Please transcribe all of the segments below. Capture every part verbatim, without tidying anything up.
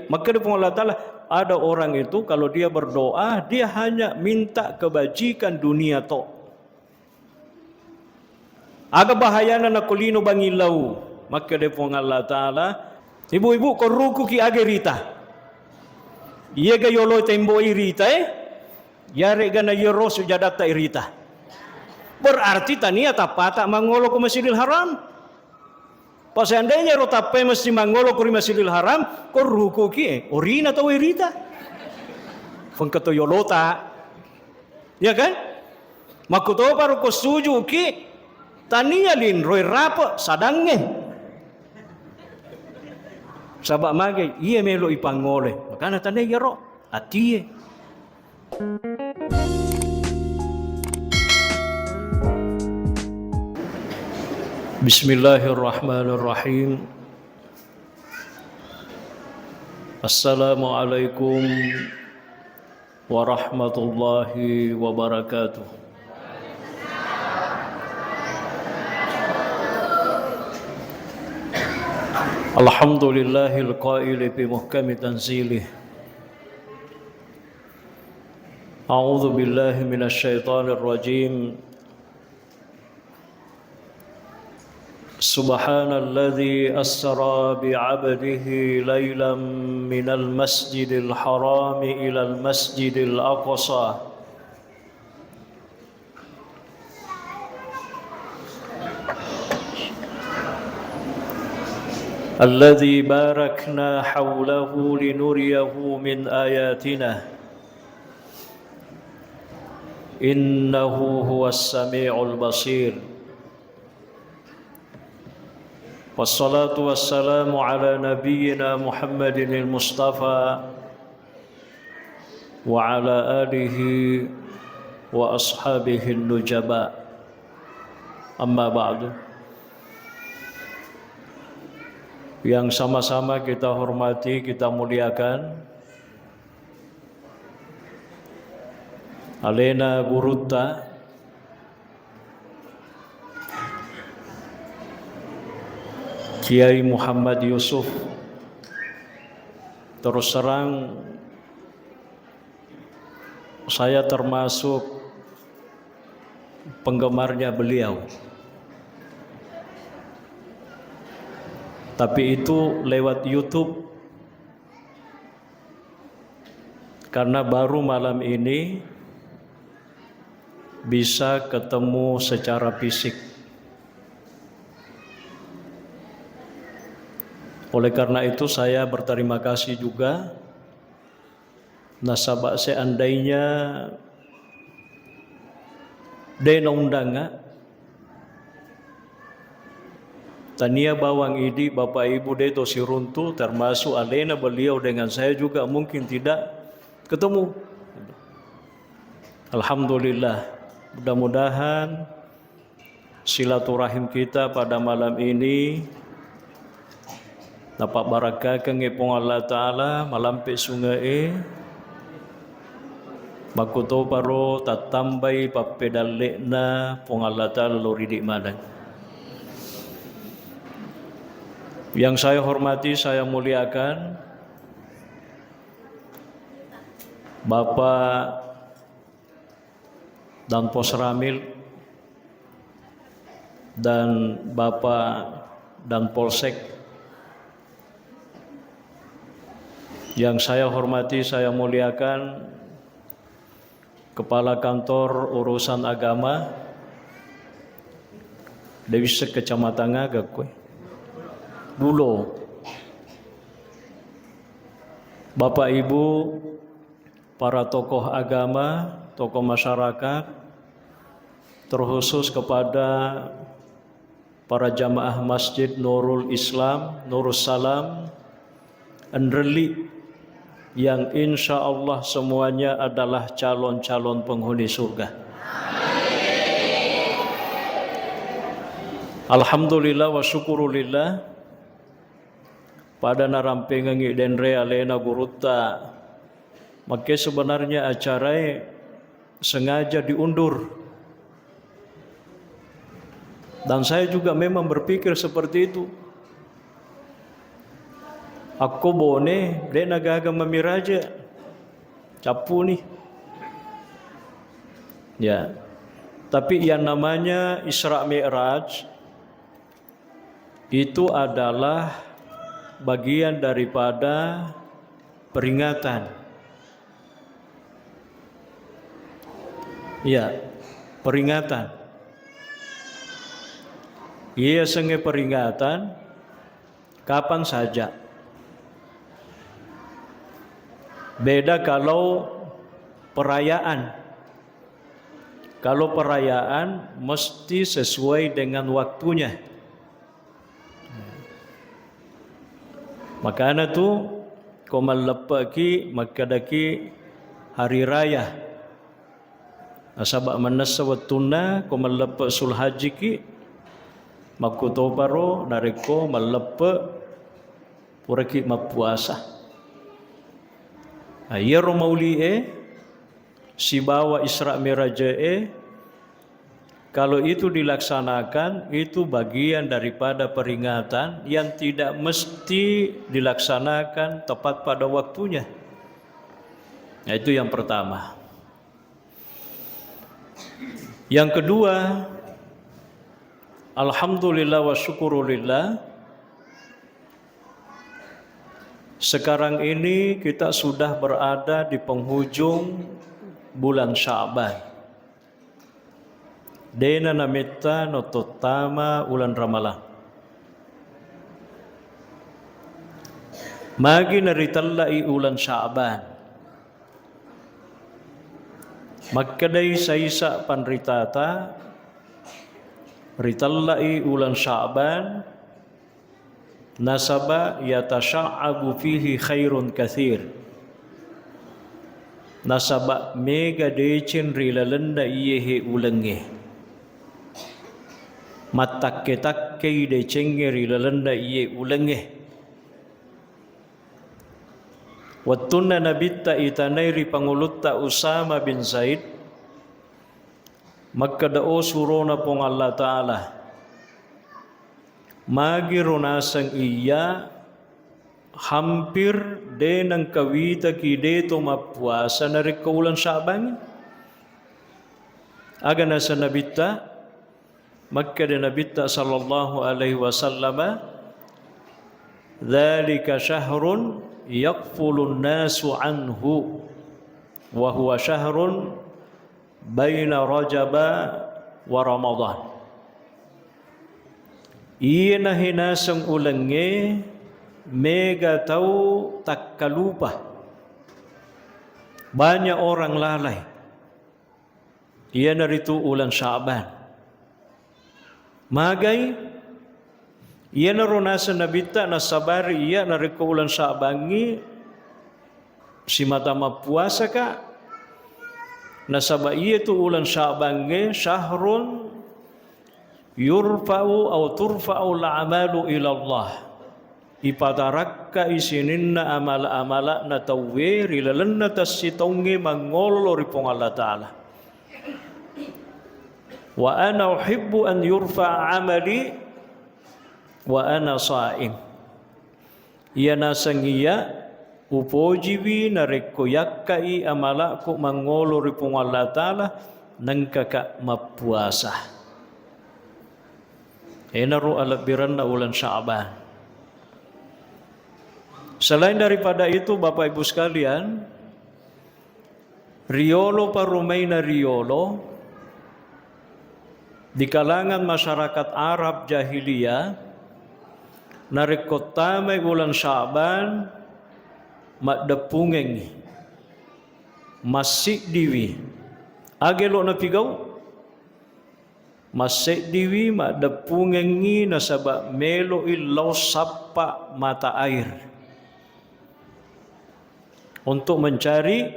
Makkeda Puang Allah Ta'ala, ada orang itu kalau dia berdoa, dia hanya minta kebajikan dunia to. Aga bahayana nako lino bangillau? Makkeda Puang Allah Ta'ala, ibu-ibu, ko rukuki aga rita. Iyaga yolo temboi rita, eh? Yaregga na yero sujadatta rita. Berarti tania tappata mangolo ko Masjidil Haram. Pa seandainya ro tappai mesti mangolo ko ri Masjidil Haram, ko rukuki, eh, orina tau rita. Fengka to yolota. Ya kan? Makkutopa ro ko sujuki, tania linroi rape sadangnge. Saba mage, iya melo ipangole. Makana tania yero, atie. Bismillahirrahmanirrahim. Assalamualaikum warahmatullahi wabarakatuh. Alhamdulillahil qaili fi muhkami tanzilih. A'udzu billahi minasy syaithanir rajim. Subhanalladzi asra bi'abdihi lailam minal masjidil harami ilal masjidil aqsa alladzi barakna haulahu linuriyahu min ayatina. Innahu huwas sami'ul basir. Wassalatu wassalamu ala nabiyyina Muhammadinil Mustafa wa ala alihi wa ashabihin nujaba. Amma ba'du. Yang sama-sama kita hormati, kita muliakan, alena gurutta Kiai Muhammad Yusuf. Terus terang, saya termasuk penggemarnya beliau. Tapi itu lewat YouTube. Karena baru malam ini bisa ketemu secara fisik. Oleh karena itu, saya berterima kasih juga. Nasaba seandainya de naundangnga, tania bawang idi, Bapak Ibu de to siruntu, termasuk alena beliau dengan saya juga mungkin tidak ketemu. Alhamdulillah, mudah-mudahan silaturahim kita pada malam ini napabbarakkakengngi Puang Allah Ta'ala, malampe sunge'e, makkutoparo tattambai pappedalle'na Puang Allah Ta'ala lo ridi maneng. Yang saya hormati, saya muliakan, Bapak Danpos Ramil dan Bapak Danpolsek. Yang saya hormati, saya muliakan, Kepala Kantor Urusan Agama, de wisseng kecamatan aga koe. Dulo. Bapak Ibu, para tokoh agama, tokoh masyarakat, terkhusus kepada para jamaah Masjid Nurul Islam, Nurus Salam, Enreli, yang insya Allah semuanya adalah calon-calon penghuni surga. Alhamdulillah wa syukurulillah, pada narampengengngi denre alena gurutta. Makke sebenarnya acarae sengaja diundur. Dan saya juga memang berpikir seperti itu. Akko Bone, de' nagaga mamiraja. Cappuni. Ya. Tapi yang namanya Isra Mi'raj itu adalah bagian daripada peringatan. Ya, peringatan. Iya, sengnge peringatan, kapan saja. Beda kalau perayaan. Kalau perayaan mesti sesuai dengan waktunya. Makana tu ko malleppe'ki, makkedaki hari raya. Nasaba mannessa wettunna ko malleppe' Sulhajjiki, makkutoparo narekko malleppe' puraki mappuasa. Nah, iyaro mauli'e sibawa Isra Mi'raj'e, kalau itu dilaksanakan, itu bagian daripada peringatan yang tidak mesti dilaksanakan tepat pada waktunya. Nah, itu yang pertama. Yang kedua, alhamdulillah wa syukurulillah, sekarang ini kita sudah berada di penghujung bulan Sya'ban. De'na nametta natottama uleng Ramalang. Magi naritella'i uleng Sya'ban? Makkedai saisa panritata, ritella'i uleng Sya'ban, nasaba yatasya'abu fihi khairun katsir. Nasaba mega deceng ri lalenna iyehe ulengnge. Mattakke-takkei decengnge ri lalenna iye ulengnge. Wettunna Nabitta itanai ri pangulutta Usama bin Zaid, makkeda, "O surona Puang Allah Ta'ala, magiro naseng iya hampir de nengka witaki deto mappuasa narekko uleng Sya'ban?" Aga naseng Nabitta? Makkeda Nabitta sallallahu alaihi wasallama, "Dzalika syahrun yaghfulun nasu anhu, wa huwa syahrun baina Rajaba wa Ramadan." Iyanahe naseng ulengnge mega tau takkalupa. Banyak orang lalai. Iyanaritu uleng Sya'ban. Magai? Iyanaro naseng Nabitta, nasabari iya narekko uleng Sya'bangngi simata mappuasaka, nasaba iyatu uleng Sya'bangnge syahrun yurfa'u au turfa'u al-a'malu ilallah. Ipatarakkai sininna amala-amala'na tauwe ri lalenna tassitaungnge mangolo ri Puang Allah Ta'ala. "Wa ana uhibbu an yurfa'a amali wa ana sha'im." Iya naseng iya upojiwi narekko yakkai amala'ku mangolo ri Puang Allah Ta'ala nengkaka mappuasa. Enaro alebbirenna uleng Sya'ban. Selain daripada itu, Bapak Ibu sekalian, riolo parumaina riolo, di kalangan masyarakat Arab jahiliyah, narekko tamai uleng Sya'ban, maddeppungengngi, massiddiwi. Aga elo'na pigau? Masseddiwi maddeppungengngi nasaba melo'i lao sappa mata air untuk mencari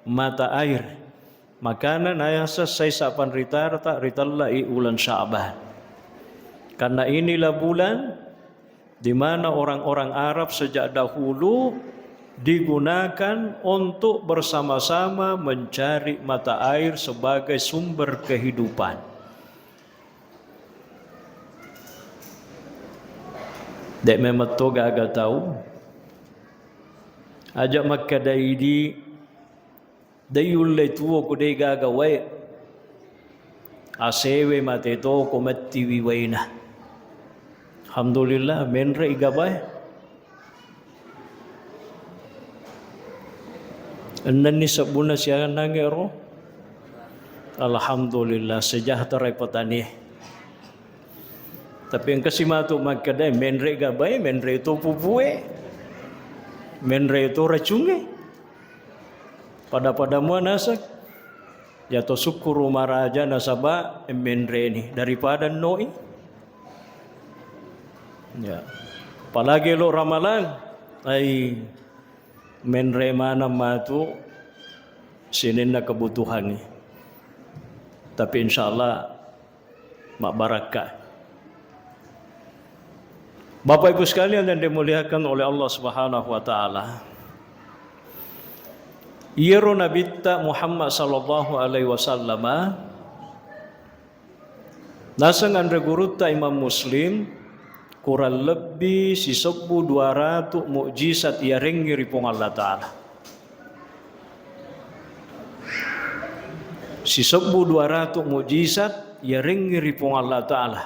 mata air. Makana nayasa saisa panritarata ritella'i uleng Sya'ban. Karena inilah bulan di mana orang-orang Arab sejak dahulu digunakan untuk bersama-sama mencari mata air sebagai sumber kehidupan. De' memang to gaga tau Aja makkeda idi, dei ulle tuo ko dei gaga wae. Asewe mate to ko mattiwi waina. Alhamdulillah, menre igabae. Ennenni sebbuna siaga nange ro. Alhamdulillah, sejahtera petani. Tapi engka si matu makkeda, menre gabae, menre to pupue, menre to racunge. Pada-pada mua naseng. Ya to sukkuru maraja nasaba menreni daripada noi. Ya. Apalagi lo ramalang, ai menre maneng matu sininna kebutuhannya. Tapi insyaallah mabbarakka. Bapak Ibu sekalian yang dimuliakan oleh Allah Subhanahu wa taala. Iyaro Nabitta Muhammad sallallahu alaihi wasallama naseng anre gurutta Imam Muslim, kurang lebbi sisebbu dua ratu mukjizat iyarengngi ri Puang Allah Ta'ala. Sisebbu dua ratu mukjizat iyarengngi ri Puang Allah Ta'ala.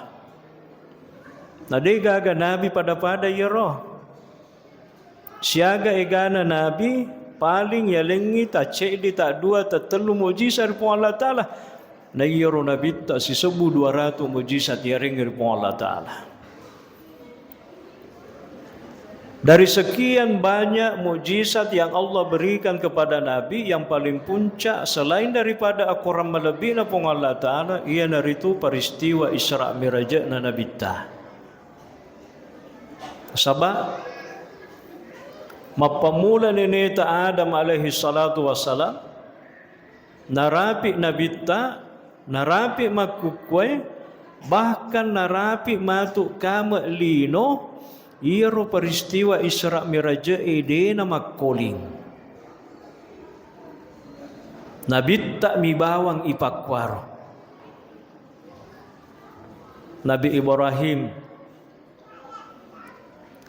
Na de gaga nabi pada-pada iyaro. Siaga egana nabi paling yalengngi tacceddi, taddua, tattellu mukjizat ri Puang Allah Ta'ala. Na iyaro nabitta sisebbu dua ratu mukjizat iyarengngi ri Puang Allah Ta'ala. Dari sekian banyak mukjizat yang Allah berikan kepada Nabi, yang paling puncak selain daripada akorang malebbi'na Puang Allah Ta'ala, iyanaritu peristiwa Isra Mi'rajna Nabitta. Saba mappammula neneta Adam alaihi salatu wassalam, narapi nabitta, narapi makkukkuae, bahkan narapi matu kame lino, iyaro peristiwa Isra Mi'raj e de namakkoling. Nabitta mi bawang ipakkuaro. Nabi Ibrahim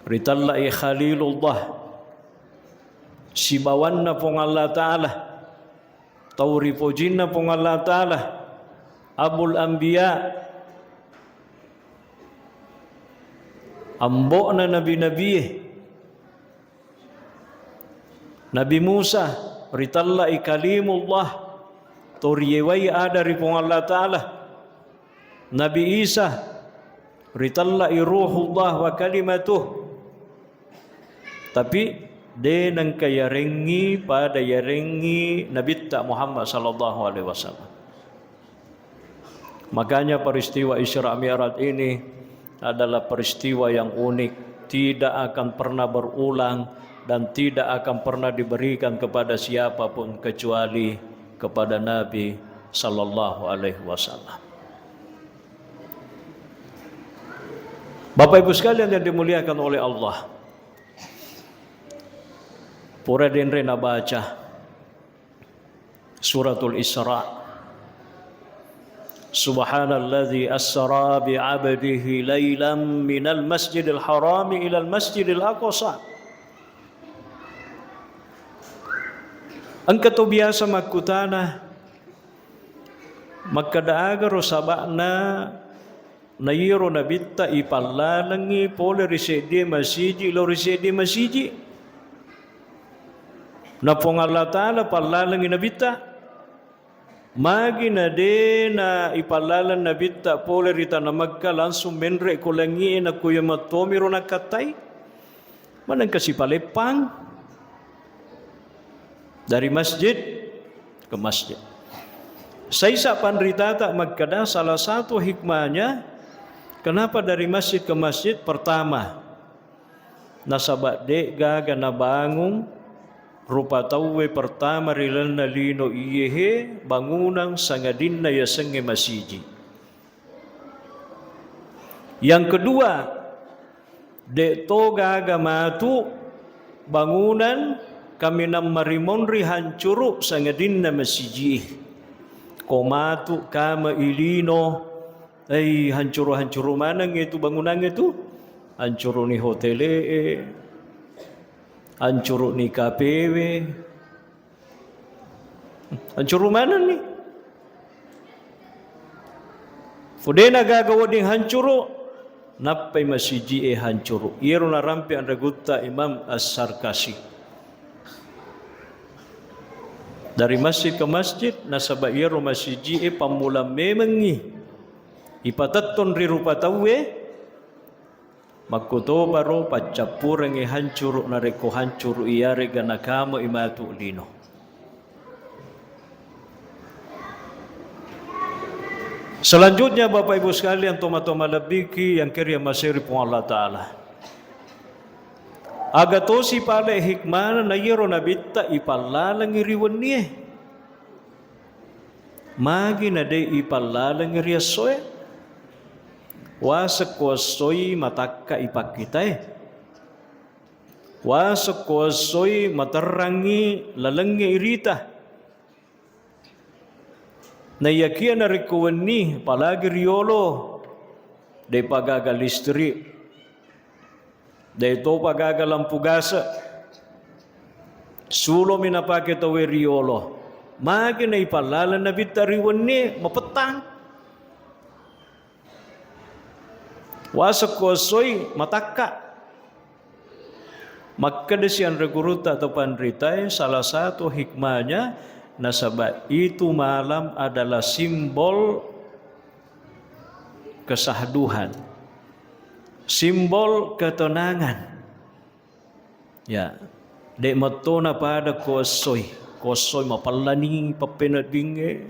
ritellai Khalilullah, sibawanna Puang Allah Ta'ala, tau ripojinna Puang Allah Ta'ala, Abul Anbiya, ambo'na nabi-nabie. Nabi Musa ritellai Kalimullah, to riyewai ada ri Puang Allah Ta'ala. Nabi Isa ritellai Ruhullah wa Kalimatuh. Tapi de nengka yarengngi pada yarengngi Nabitta Muhammad sallallahu alaihi wasallam. Makanya peristiwa Isra Mi'raj ini adalah peristiwa yang unik, tidak akan pernah berulang dan tidak akan pernah diberikan kepada siapapun kecuali kepada Nabi sallallahu alaihi wasallam. Bapak Ibu sekalian yang dimuliakan oleh Allah, pura denre nabaca Suratul Isra. Subhanalladzi asra bi 'abdihi lailam minal masjidil harami ilal masjidil aqsa. Engka to biasa makkutana, makkeda aga ro saba'na Na iyaro Nabitta ipallalengngi pole ri seddie masiji lao ri seddie masiji. Na Puang Allah Ta'ala pallalengngi Nabitta. Magi na de na ipallaleng Nabitta pole ri tana Mekka, langsung menre ko langie, nakkuya mattomiro nakkattai. Manengka sipaleppang dari masjid ke masjid. Saisa panritata makkeda salah satu hikmahnya kenapa dari masjid ke masjid. Pertama, nasaba de gaga nabangung rupa tauwe pertama ri lalenna lino iyehe bangunang sangadinna yasengnge masiji. Yang kedua, de to gaga matu bangunan kaminang marimonri hancuru sangadinna masiji. Ko matu kama ilino, ei, hancuru-hancuru maneng itu bangunangnge tu. Hancuruni hotele e, Hancuru'ni K P W. Hancuru' manenni. Fudena gaga wedding hancuru', nappai masiji'e hancuru'. Iyaro narampe anre gutta Imam As-Sarkasi. Dari masjid ke masjid, nasaba iyaro masiji'e pammula memengngi ipatettong ri rupa tauwe, makkutoparo paccappurengngi hancuru' narekko hancuru' iyarega nakame'i matu lino. Selanjutnya, Bapak Ibu sekalian, tomatoa malebbiki yang keri yang maseri Puang Allah Ta'ala. Aga tosi pale hikmana na iyaro nabitta ipallalengngi ri wennie. Magi na de' ipallalengngi ri essoe? Waseng ko essoi matakka ipakkitae. Waseng ko essoi materrangngi lalengnge irita. Naiyakia narekko wenni, apalagi riolo, de'pa gaga listrik, de' topa gaga lampu gase, sulomi napake tauwe riolo, magi naipallaleng nabitta ri wenni mapettang. Waseng ko essoi matakka. Makkedasi anre gurutta atau panritae, salah satu hikmahnya, nasaba itu malam adalah simbol kesahduhan, simbol ketenangan. Ya, de' mettona pada ko essoi. Ko essoi mapallani pappeneddingnge.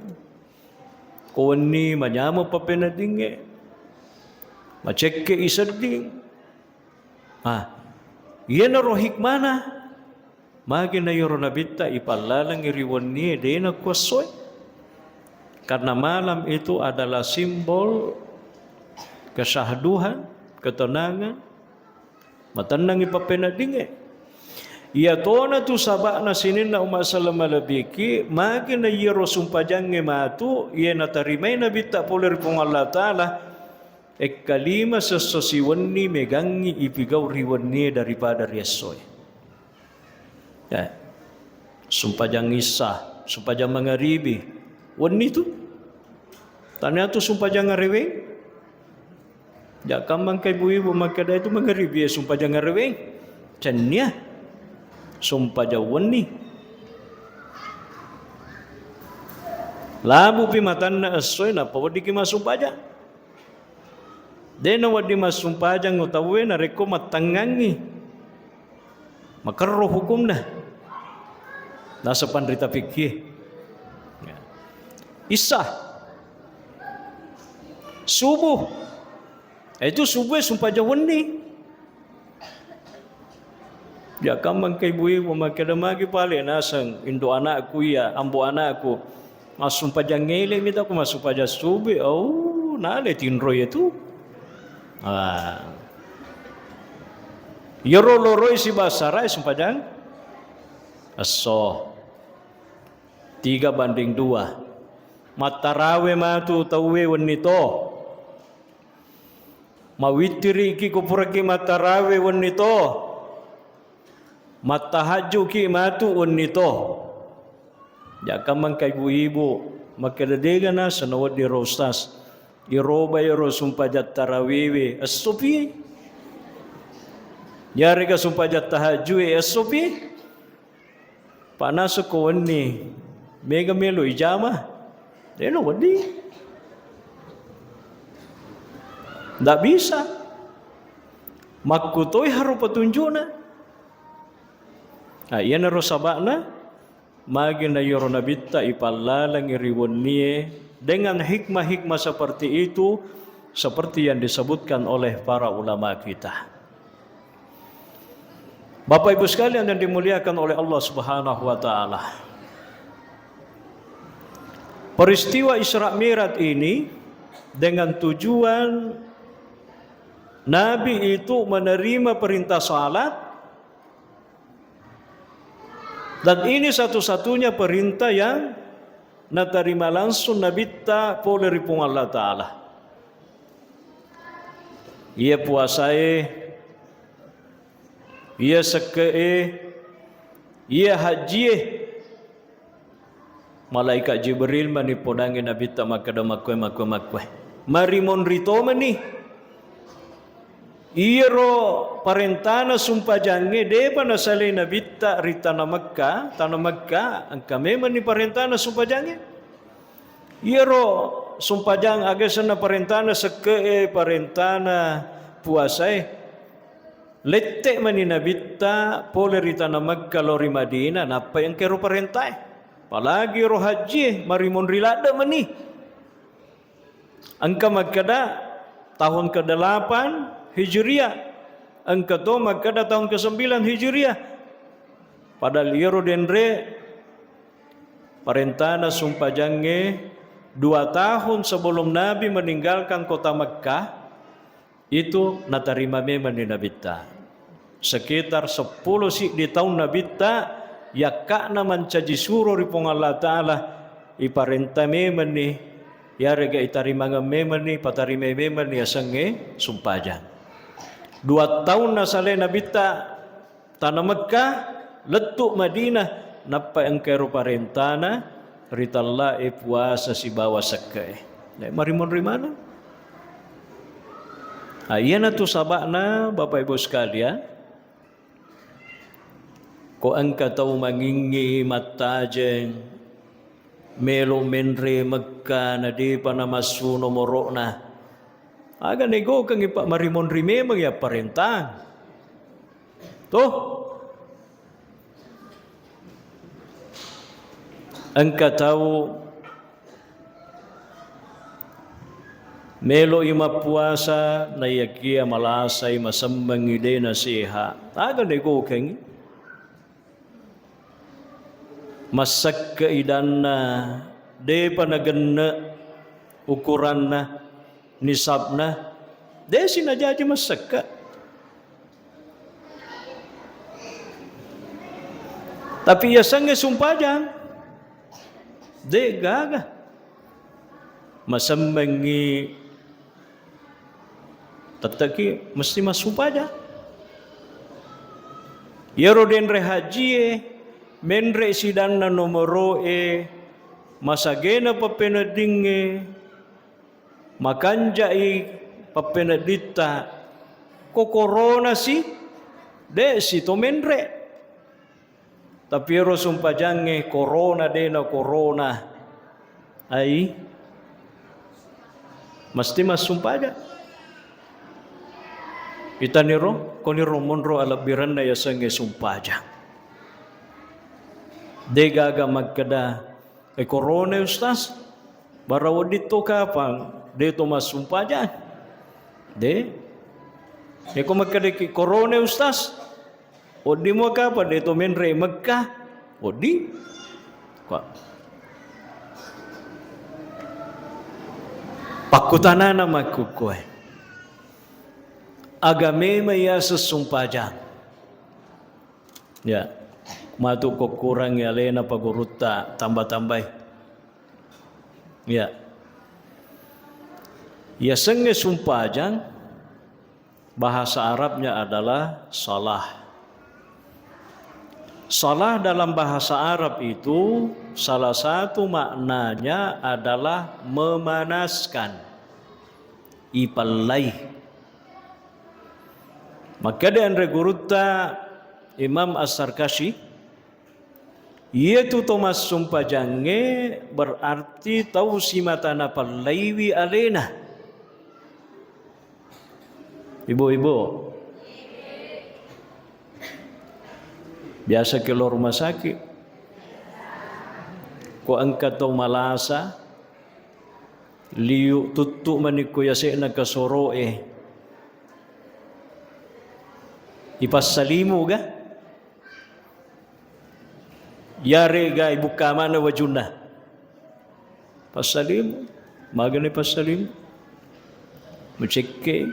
Ko wenni manyameng pappeneddingnge. Macekke'i sedding. Ah, iyanaro hikmana. Magi na iyaro nabitta ipallalengngi ri wennie, de'na ko essoe. Karena malam itu adalah simbol kesahduhan, ketenangan, matennangngi pappeneddingnge. Iyatona tu saba'na sininna umma selleng malebbiki, magi na iyaro sumpajangnge matu, iye natarimai nabitta pole ri Puang Allah Ta'ala, ekkalima sesso siwenni megangngi ipigau ri wennie daripada ri essoe. Eh, sumpajang Isya, sumpajang mangaribi, wenni tu. Tania tu sumpajang areweng. Jakkammangka ibu-ibu makkeda itu mangaribi ya sumpajang areweng. Cennia sumpajang wenni. Labupi matanna essoe nappa weddiki massumpajang. De'na wedding massumpajang tauwe narekko mattengngangngi. Makerro hukumna. Naseng panrita fikih. Isya. Subuh. Itu subuh sumpajang wenni. Jakkammangka ibu-ibu makkeda magi pale naseng indo anakku iya, ambo anakku. Massumpajang elek mi tako massumpajang subuh. Oh, nale tinro iya tu. Ah. Iyaro loroi sibasara sumpajang esso. Tiga banding dua. Mattarawe matu tauwe wenni to. Mawittiriki ko puraki mattarawe wenni to. Mattahajjuki matu wenni to. Jakkammangka ibu-ibu, makkeda dega naseng nawedding ro ustaz. Iroba ero sumpajang tarawewe, essopi. Yarega sumpajang tahajju'e, essopi. Panasuko wenni, mega melo ijama. Deno wedding. Ndak bisa. Makkutoi haro petunjukna. Nah, iyanaro saba'na, magi na iyaro nabitta ipallalengngi ri wennie dengan hikmah-hikmah seperti itu, seperti yang disebutkan oleh para ulama kita. Bapak Ibu sekalian yang dimuliakan oleh Allah Subhanahu wa Ta'ala, peristiwa Isra Mi'raj ini dengan tujuan Nabi itu menerima perintah salat, dan ini satu-satunya perintah yang natarima langsung Nabitta pole ri Puang Allah Ta'ala. Iya puasae, iya sekke'e, Iya hajjie, malaikat Jibril mani podangngi Nabitta makkeda, "Makkue, makkue, makkue." Marimonri to mani. Iyaro parentana sumpajangnge depa nasalai Nabitta ri tana Mekka, tana Mekka engka memanni parentana sumpajangnge. Iyaro sumpajang aga senna parentana sekke'e, parentana puasae. Lette mani Nabitta pole ri tana Mekka lao ri Madinah, nappai engka ero parentae. Apalagi ero hajjie, marimonri ladde mani. Engka makkeda tahun kedelapan Hijriah, engka to makkeda tahun kesembilan Hijriah. Padahal iyaro denre parentana sumpajangnge dua tahun sebelum Nabi meninggalkan kota Mekah, itu natarima memanni Nabitta. Sekitar seppulo siddi taung Nabitta, yakka'na mancaji suro ri Puang Allah Ta'ala, iparenta memanni, yarega itarimangeng memanni, patarimai memanni yasengnge sumpajang. Dua taung nasalai Nabitta tana Mekka, lettu Madinah, nappa engka ero parentana, ritella'e puasa sibawa sekke'e. Marimonri maneng. Ah, iyanatu saba'na, Bapak Ibu sekalian, ko engka tau mangingngi mattajeng, melo menre Mekka, na depa namassu nomoro'na. Aga negokengngi, Pak, marimonri memeng ya parentang. Toh? Engka tau melo'i mappuasa, naiyakia malasai, masemmengngi, de naseha. Aga negokengngi? Massekke idanna, depa nagenne ukuranna, nisabna, desi najaji massekke. Tapi yasengnge sumpajang, de gaga. Masemmengngi, tetteki mesti massumpajang. Iyaro denre hajjie, menre sidanna nomoro'e, masagena pappeneddingnge, makanja'i pappenedditta, ko korona si, de si to menre. Tapi ero sumpajangnge korona, dena korona, ai, mesti massumpajang. Itaniro, koniro monro alebbirenna yasengnge sumpajang. De gaga makkeda, "Eh, korona, Ustaz, bara wedding to kapang, de to massumpajang." De. Yako makkedaki, "Korona, Ustaz, wedding mua kapang, de to menre Mekka?" Wedding. Kwa. Pakkutanana makkukkoe. Aga memang yaseng sumpajang? Ya. Matu kokkurangngi alena pagurutta, tambah-tambahi. Ya. Yasengnge sumpajang, bahasa Arabnya adalah salah. Salah dalam bahasa Arab itu salah satu maknanya adalah memanaskan. Ipallai. Makkeda anre gurutta Imam As-Sarkashi, iyatu to massumpajangnge berarti tau simata napallaiwi alena. Ibu-ibu, biasa ke lo rumah sakit, ko engka tau malasa, liu tuttu manikko yase'na kasoro'e. Ipassalimu ga? Yarega ibukka maneng wajunna. Passalimu, magani passalimu. Mucekke.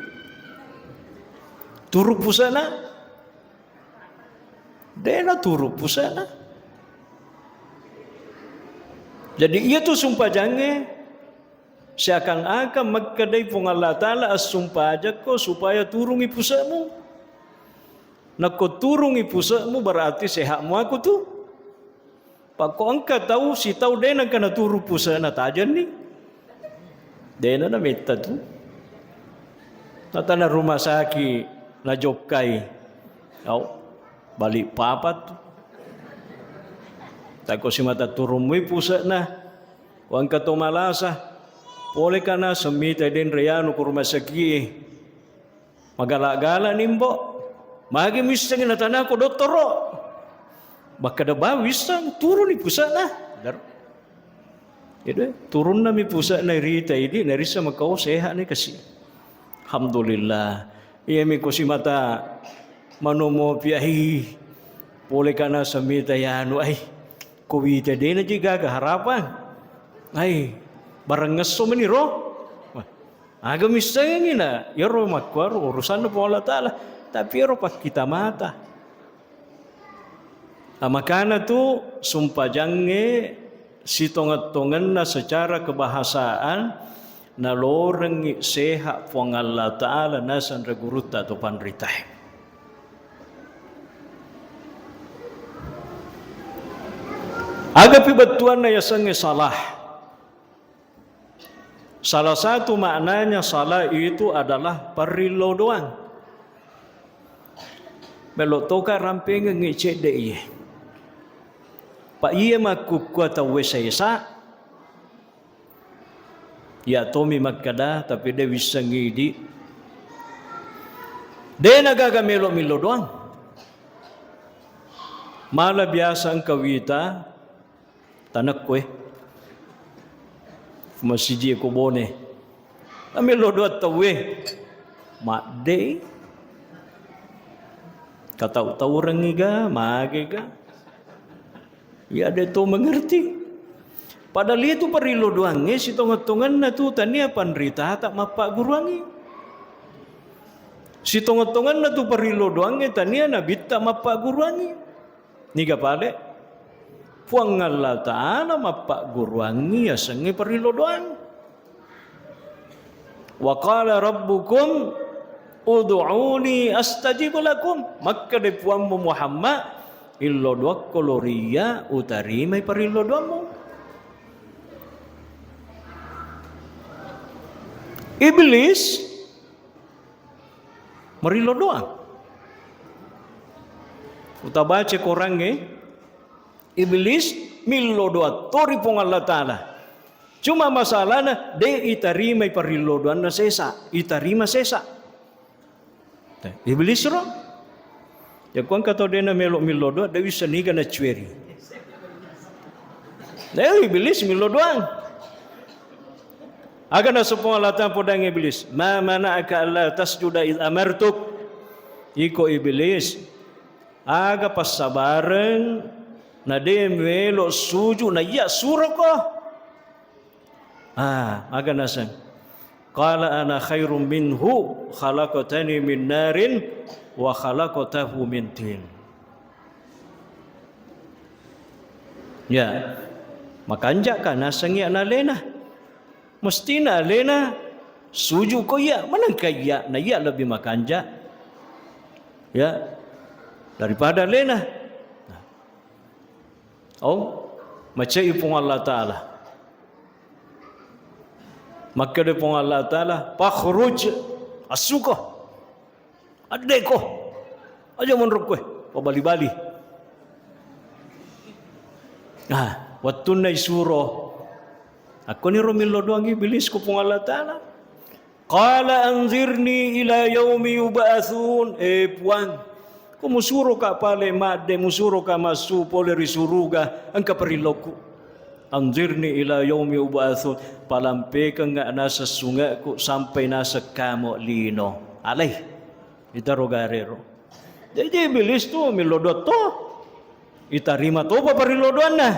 Turu pusana. Dena turu pusana. Jadi iyatu sumpajangnge seakan-akan makkedai Puang Allah Ta'ala, "Assumpajakko supaya turungi pusamu." Nakko turungi puse'mu, berarti sehatmu aku tu. Pakko engka tau, sitau de nengka naturu puse'na, tajenni. Dena nametta tu. Natana rumah sakit, najokkai. Au, balik papat tu. Tako simata turunmui puse'na. Wangka to malasa. Pole kana semita denre anu ku rumah sakit. Magala-gala ni, Mbok. Magi missengi natanako dottoro. Makkeda ba wisseng, turuni puse'na. Dar. Jadi, turunnami puse'na rita idi, narissa makau sehat ni kasi. Alhamdulillah. Iya mi ko simata manomo piahi. Pole kana semita yanu ai. Ko wita dena ji gaga harapan. Ai, barengngesso meni ro. Wah. Aga missengengi na, iyaro makkuaro urusanna Puang Allah Ta'ala, tapi iyaro pakkita mata. Ah, makana tu sumpajangnge sitongeng-tongenna secara kebahasaan nalorengngi sehat Puang Allah Ta'ala naseng ri gurutta atau panritae. Agapi bettuanna yasengnge salah. Salah satu maknanya salah itu adalah parrillo doang. Melo toka rampengengngi cedde iye. Pa iye makkukkua tauwe sesa, iya tomi makkeda, tapi de wissengngi idi. De nagaga melo millo doang. Mala biasa engka wita, tanekko e. Masiji ko Bone. Amelo doang tauwe. Madde. Katau-taurengngi ga, mage ga. Ya de to mengerti. Padahal itu parrillo doangnge sitongeng-tongenna tu tania panritata mappagguruangngi. Sitongeng-tongenna tu parrillo doangnge tania nabitta mappagguruangngi. Niga pale? Puang Allah Ta'ala mappagguruangngi yasengnge parrillo doang. Wa qala rabbukum ud'uni astajib lakum. Makkeda Puammu Muhammad, illo doakko lo ri iyya, utarimai parrillo doammu. Iblis Marillo doang. Utabaca korangnge, Iblis millo doang to ri Puang Allah Ta'ala. Cuma masalahna, de itarimai parillo doanna sesa, itarima sesa. Eh, Iblis ro. Yakko engka tau dena melo millo doang, de wisseng niga nacueri. Eh, Iblis millo doang. Aga naseng Puang Allah Ta'ala podangngi Iblis, "Ma mana'aka alla tasjuda id amartuk?" Iko Iblis, aga passabareng na de melo suju na iya suroko? Ah, aga naseng. Qala ana khairum minhu khalaqtani min narin wa khalaqtahu min tin. Ya, makanja ka nasengngi na alena. Mestina alena suju ko iya, manengka iya, na iya lebih makanja. Ya, daripada alena. Oh, macai Puang Allah Ta'ala. Makkeda Puang Allah Ta'ala, "Fakhruj," assuko. Addeko. Aja monro koe, pabali-bali. Nah, wettunna isuro. Akkoniro millo doang Iblis ko Puang Allah Ta'ala. Qala anzirni ila yaumi yub'atsun. Eh, Puang, ko musuroka pale madde, musuroka massu pole ri suruga, engka parillokku. Anzirni ila yaumi yub'atsun. Palampekengnga naseng sungekku sampai naseng kamo lino. Alai. Itaro garero. Jadi Iblis tu millo doang to. Itarima topa parillo doanna.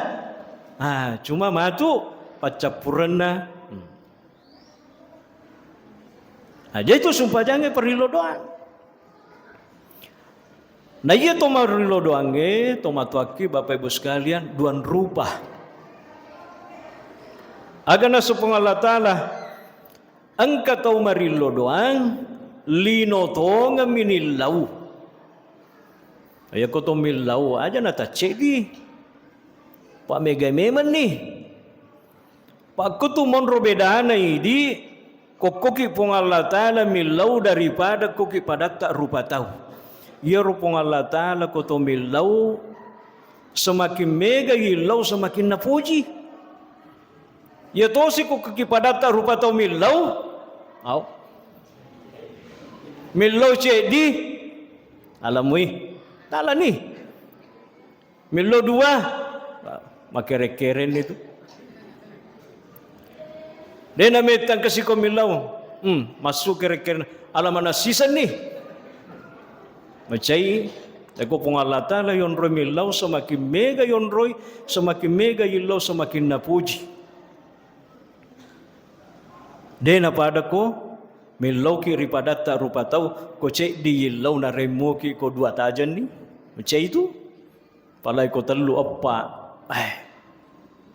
Ah, cuma matu paccappurenna. Hmm. Nah, jadi itu sumpajangnge parillo doang. Nah, iya to marillo doangnge, to matoakki Bapak Ibu sekalian, duang rupa. Aga naseng Puang Allah Ta'ala, engka tau marillo doang, lino tongemmi nillau. Iyako to millau aja natacceddi. Pak mega memenni. Pakkutu monro bedana idi, kokkoki Puang Allah Ta'ala millau daripada koki padatta rupa tau. Iyaro Puang Allah Ta'ala ko to millau, semakin mega illau, semakin napuji. Iya tosi kokkoki padatta rupa tau millau, au. Millau ceddi, alamui, talani. Millau dua, makere-kerenni tu. De namettang kasi ko millau. Hmm, massu kere-keren. Ala mana sisenni. Macai, eko Puang Allah Ta'ala yonroi millau, semakin mega yonroi, semakin mega illau, semakin napuji. De napada ko millauki ri padatta rupa tau, ko ceddi illau naremmuki ko dua tajenni. Macai tu. Palai ko tellu eppa, eh,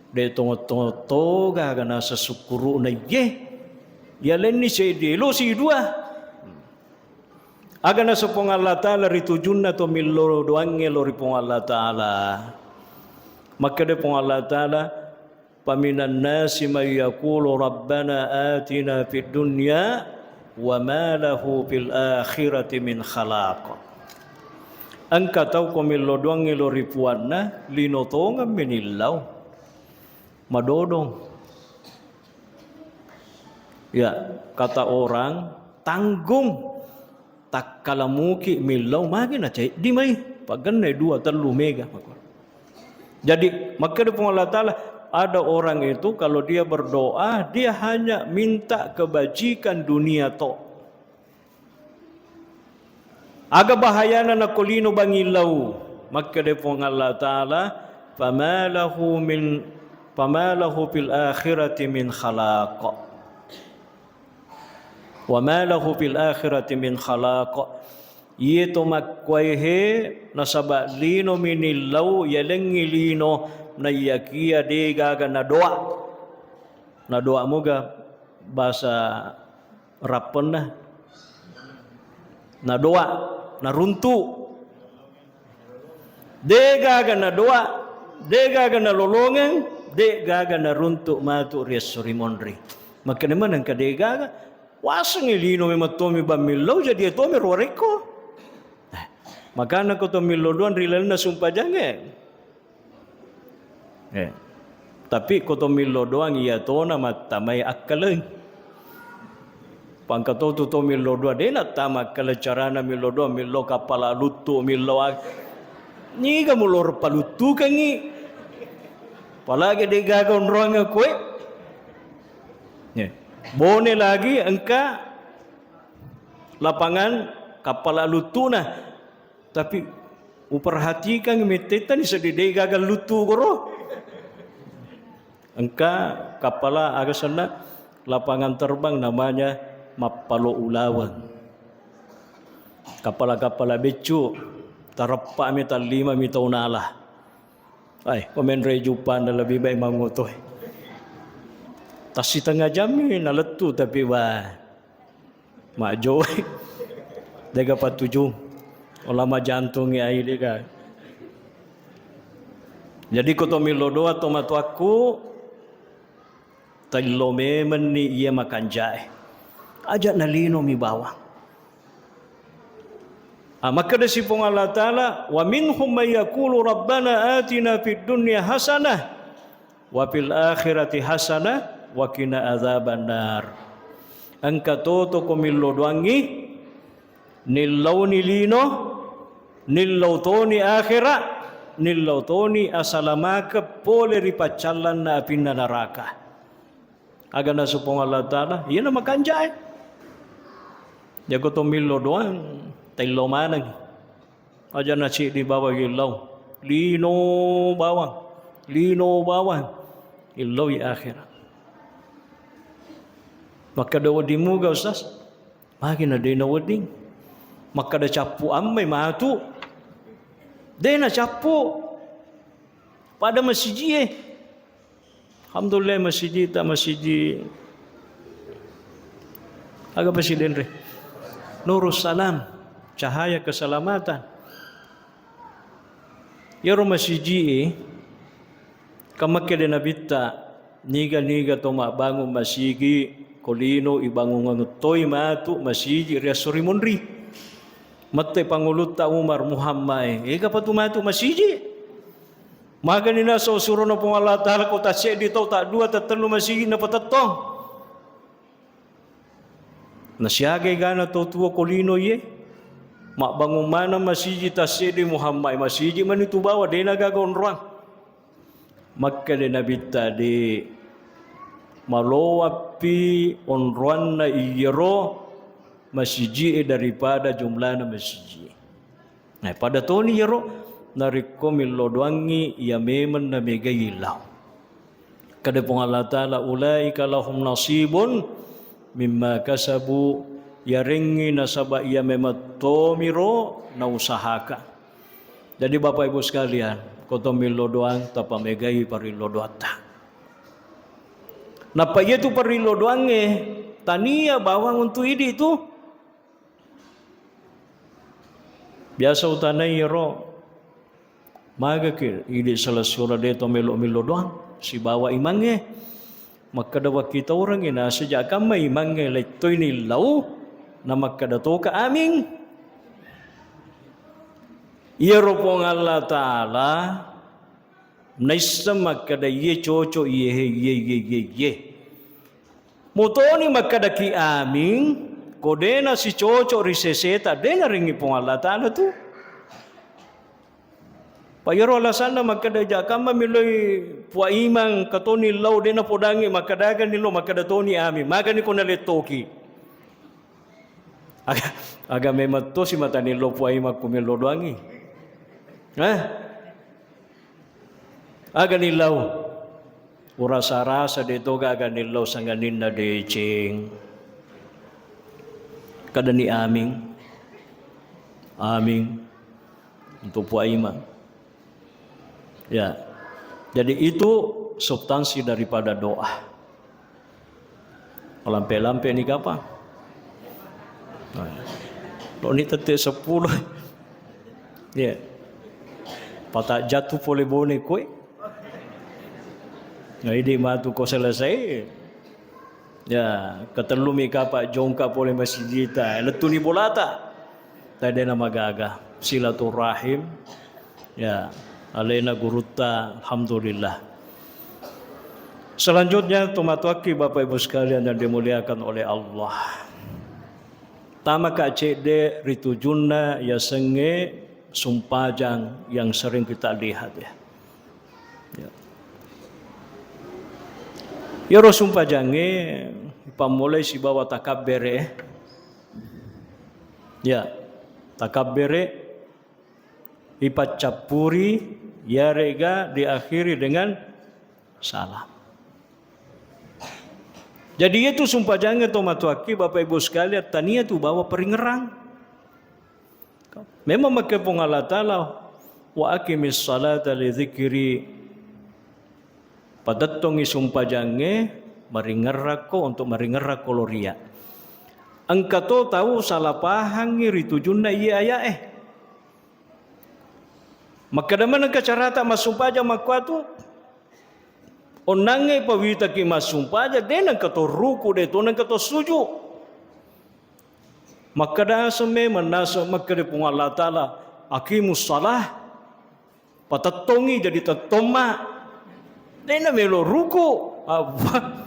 de tongo-tongo toga aga nasa sukkuru'na iye. Yalenni ceddi, lo si dua. Aga nasa Puang Allah Ta'ala ri tujunna to millau doangnge lo ri Puang Allah Ta'ala. Makkeda Puang Allah Ta'ala, "Faminan nasi may yaqulu rabbana atina fid dunya wa ma lahu fil akhirati min khalaq." Engka tau ko millau doangngi lo ri puanna, lino tongeng menillau. Madodong. Ya, kata orang, tanggung. Takkalamuki millau magi na ceddi mai, pagennai dua tellu mega. Jadi makkeda Puang Allah Ta'ala, ada orang itu kalau dia berdoa, dia hanya minta kebajikan dunia to. Aga bahayana nako lino bangillau, makkeda Puang Allah Ta'ala, fama lahu min fama lahu fil akhirati min khalaq. Wa ma lahu fil akhirati min khalaq. Iye to makkuwaehe nasaba lino minillau yalengngi lino naiyakiya de gaga nadoa. Nadoa muga basa rappenna. Nadoa, naruntu. Degaga nadoa, degaga nalolongeng, degaga naruntu matu ri esso ri monri. Makkeda maneng ka degaga, wasengngi lino memang tomi bammillau jadi tomi ro warekko. Eh, makana ko to millau doang ri lalenna sumpajangnge. Eh. Tapi ko to millau doang iya tona mattamai akkaleng. Pangka to tu to millau doang de nattama akkaleng carana millau doang, millau kappala luttu, millau ag-, niga mulo paluttukengngi. Apalagi de gaga onroang koe. Eh. Bone lagi engka lapangan kappala luttuna. Tapi uperhatikan mettettani seddi de gaga luttu goro. Engka kappala aga senna lapangan terbang namanya Mappalo Ulaweng. Kappala-kappala beccu tareppa mi tallima mi tau nala. Ai, ko menre juppanna lebih baik mangoto. Tassitengnga jammi nalettu tapi wah. Majjoi. Dega patujung. Ulama jantungngi ai dega. Jadi ko to millau doang to matuakku, tello memenni iya makanjae. Aja nalino mi bawang. Ah, makkeda si Puang Allah Ta'ala, "Wa minhum may yaqulu rabbana atina fid dunya hasanah wa fil akhirati hasanah wa qina adzabannar." Engka toto ko millau doangngi, nillauni lino, nillau toni akhera, nillau toni asalamakeng pole ri paccallanna apinna naraka. Aga nasu Puang Allah Ta'ala, iyana makanjae. Jago to millau doang, taillau maneng. Aja na ceddi bawang illau. Lino bawang. Lino bawang. Illaui akhera. Makkeda wedding muga, Ustaz. Magi na de na wedding. Makkeda cappu ammai matu. De na cappu. Pada masijie. Alhamdulillah, masiji ta masiji aga presiden re. Nurus Salam, cahaya keselamatan. Iyaro masiji'e, kan makkeda Nabitta, niga-niga to mabbangung masigi ko lino, ibangungeng toi matu masiji ri esso ri munri. Mette pangulutta Umar, Muhammad e, egapa tu matu masiji? Magani naso surono Puang Allah Ta'ala ko tasseddi tau, taddua, tattellu masigi napatettong. Nasiaga egana tau tuo ko lino iye? Mabbangung maneng masiji tasseddi Muhammad, masiji mani tu bawa, dena gaga onroang. Makkeda Nabitta, de, malowappi onroanna iyaro masiji'e daripada jumlana masiji'e. Nah, pada toni iyaro, narekko millo doangngi iya memeng namegai lao. Kada Puang Allah Ta'ala, "Ulaika lahum nasibun mimma kasabu," iyarengngi nasaba iya memeng tomiro nausahakan. Jadi Bapak Ibu sekalian, ko to millo doang, tapamegai parillo doatta. Nappa iyatu parillo doangnge tania bawang untu idi tu. Biasa utanai iyaro, magaki idi selessureng de to melo millo doang sibawa imangnge. Makkeda wakkitaurengngi, nasejak kamma imangnge lettoi nillau, namakkeda toka, "Amin." Iyaro Puang Allah Ta'ala naisseng makkeda iye cocok, iye he, iye, iye, iye, iye. Mutoni makkedaki amin, ko dena sicocok ri seseta, dena ringi Puang Allah Ta'ala tu. Pa iyaro alasanna makkeda, "Jakamma miloi Puang Imang, katoni lao dena podangi, makkeda aga nilo, makkeda toni amin." Magani ko nalettoki. Aga, aga memang to si mata nilo Puang Imang ku millo doangi. Hah? Aga nillau? Urasa-rasa de toga aga nillau sanganinna deceng. Kadani aming. Aming. Untuk Puang Imang. Ya. Jadi itu substansi daripada doa. Malampe-lampe ni kapang. Lo ni tette seppulo. Ya. Pata jatu pole bone koe. Nah, ini matu ko selesai. Ya, ketellumi kapa jongka pole masijita. Lettuni bolata. Tadena magaga. Silaturahim. Ya, alena gurutta, alhamdulillah. Selanjutnya, tomatoakki Bapak Ibu sekalian yang dimuliakan oleh Allah. Tamaka cedde ri tujunna yasengnge sumpajang yang sering kita lihat ya. Ya. Iyaro sumpajangnge ipammulai sibawa takabbere. Ya, takabbere ipaccappuri, iyarega diakhiri dengan salam. Jadi, iyatu sumpajangnge tomatoakki, Bapak Ibu sekalian, tania tu bawa paringerang. Memang makke Puang Allah Ta'ala, "Wa aqimis salata li dzikri." Patettongi sumpajangnge, maringerrakko untuk maringerrakko loria. Engka to tau salah pahangngi ri tujunna iye aya'e. Makkeda manengka carata massumpajang makkuatu? Onnangnge pawitaki massumpajang, de nengka to ruku, de to nengka to suju. Makkeda aseng memang naseng makkeda Puang Allah Ta'ala, "Aqimus shalah," patettongi jadi tettomma. De namelo ruku. Apa?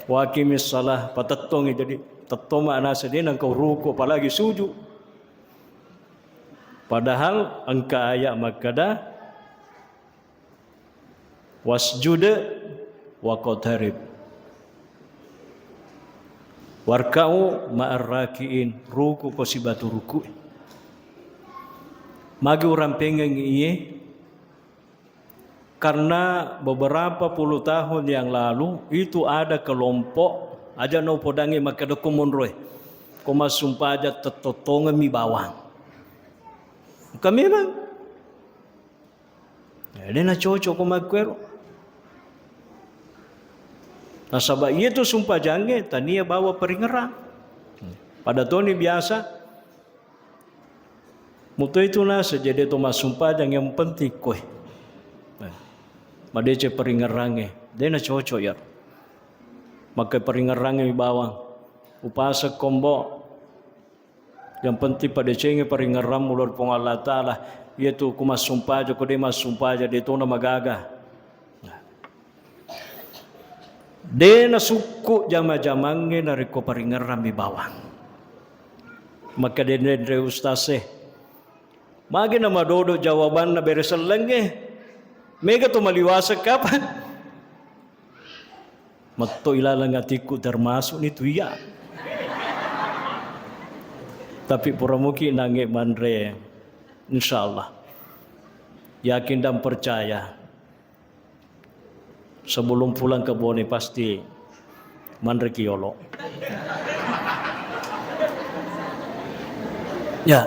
"Wa aqimis shalah," patettongi jadi tettomma naseng de nengka ruku apalagi suju. Padahal engka ayat makkeda, "Wasjud waqtarib. Warka'u ma'ar raki'in." Ruku ko sibatu ruku. Magi urampengengngi iye? Karena beberapa puluh tahun yang lalu itu ada kelompok, aja no podangi makkeda ko monroe. Ko massumpaja tettottongemmi bawang. Engka memang. Ya, de nacocok ko makkuero. Nasaba iyatu sumpajangnge tania bawa paringerang. Pada toni biasa Mutoi tu naseng jadi to massumpajang, yang penting koe. Madeceng paringerrangnge, de' nacocok ya. Makke paringerrangnge mi bawang. Upaseng kombo. Yang penting padecengi paringerrammu lao ri Puang Allah Ta'ala. Iyatu ku massumpajang, ko de' massumpajang, de' tona magaga. De' nasukku jama-jamangnge narekko paringerrammi bawang. Makkeda denre ustaz e, magi namadodo jawabanna bere sellengnge? Mega to maliwaseng kapang? Metto ilaleng atikku, termasuk ni tu iya. Tapi pura muki nange manre, insyaallah. Yakin dan percaya. Sebelum pulang ke Bone pasti manreki yolo. Ya.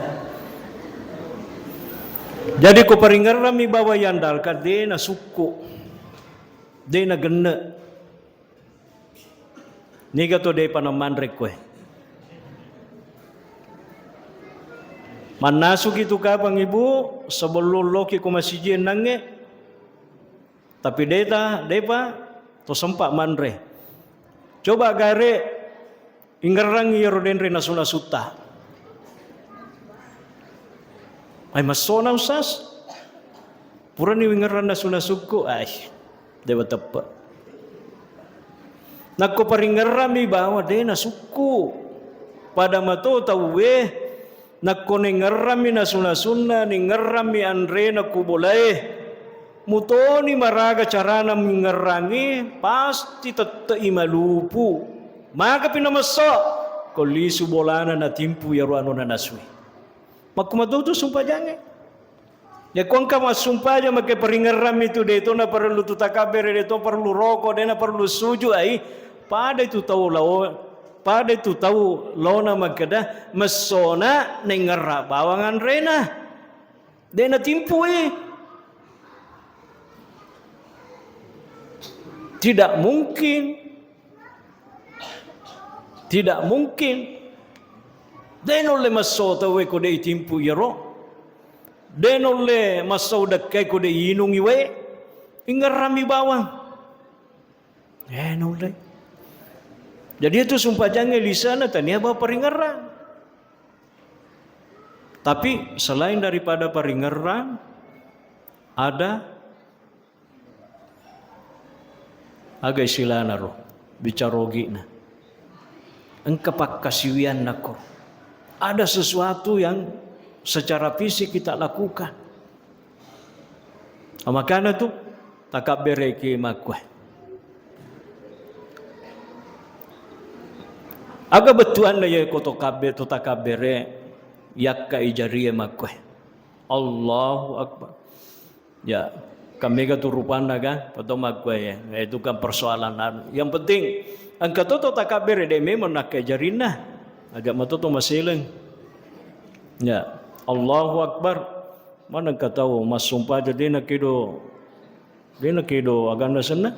Jadi ko paringerrammi bawang yandalka, de' nasukku, de' nagenne. Niga to de'pa namanre koe. Mannasuki tu kapang ibu, sebelum loki ko masiji ennangnge, tapi deta, de'pa to sempat manre. Coba gare ingerrangi iyaro denre nasu-nasutta. Ai, massona, Ustaz? Purani wingerrang nasu-nasukku, ai, dewa teppe. Nakko paringerrami bawa de nasukku. Pada mato tauwe, nakko nengerrami nasu-nasunna, nengerrami anrena ku bolae, mutoni maraga carana mengerrangi, pasti tette'i malupu. Magapi namesso, ko lisu bolana natimpu iyaro anuna nasui. Makkumatutu sumpajangnge. Yakko engka massumpajang makke paringerrammi tu, de to naparellu tu takabbere, de to parellu roko, de naparellu suju ai, pada itu tau lao, pada itu tau laona makkeda messona nengerra bawang anrena. De natimpui. Tidak mungkin. Tidak mungkin. De naulle masso tauwe ko de itimpu iyaro. De naulle masso dekkai ko de inungi wae. Ingerrami bawang. Eh, naulle. Jadi itu sumpajangnge lisana tania bawa paringerrang. Tapi selain daripada paringerrang, ada Aga istilana ro, bicara ogi'na. Engka pakkasiwianna ko. Ada sesuatu yang secara fisik kita lakukan. Makana tu takabbereki makkue. Aga bettuanna ye ko to kabbe, to takabbere, yakka ijarie makkue. Allahu Akbar. Ya, kan mega tu rupanna kan, pada makkue ya. Itu kan persoalan anu. Yang penting engka toto takabbere de memang nakkai jarinna. Aga matoto maseleng. Ya, Allahu Akbar. Mana engka tau massumpajang de nakedo, de nakedo aganna senna.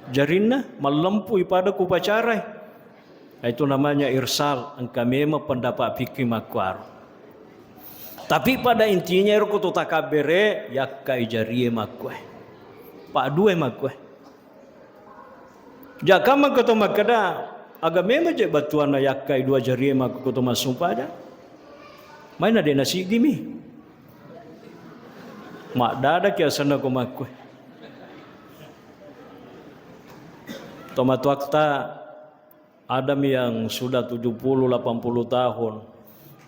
Jarinna mallempu ipada ku pacarai. Nah, itu namanya irsal, engka memang pendapat fikih makkuaro. Tapi pada intinya ero ko to takabbere, yakkai jarie makkue. Pak due makkue. Jaka mangko to makkeda, aga memang je battuanna yakkai dua jarie makku ko to massumpajang. Maina de nasigimi. Maddada ki asenna ko makkue. To matuakta Ada yang sudah tujuh puluh, delapan puluh tahun,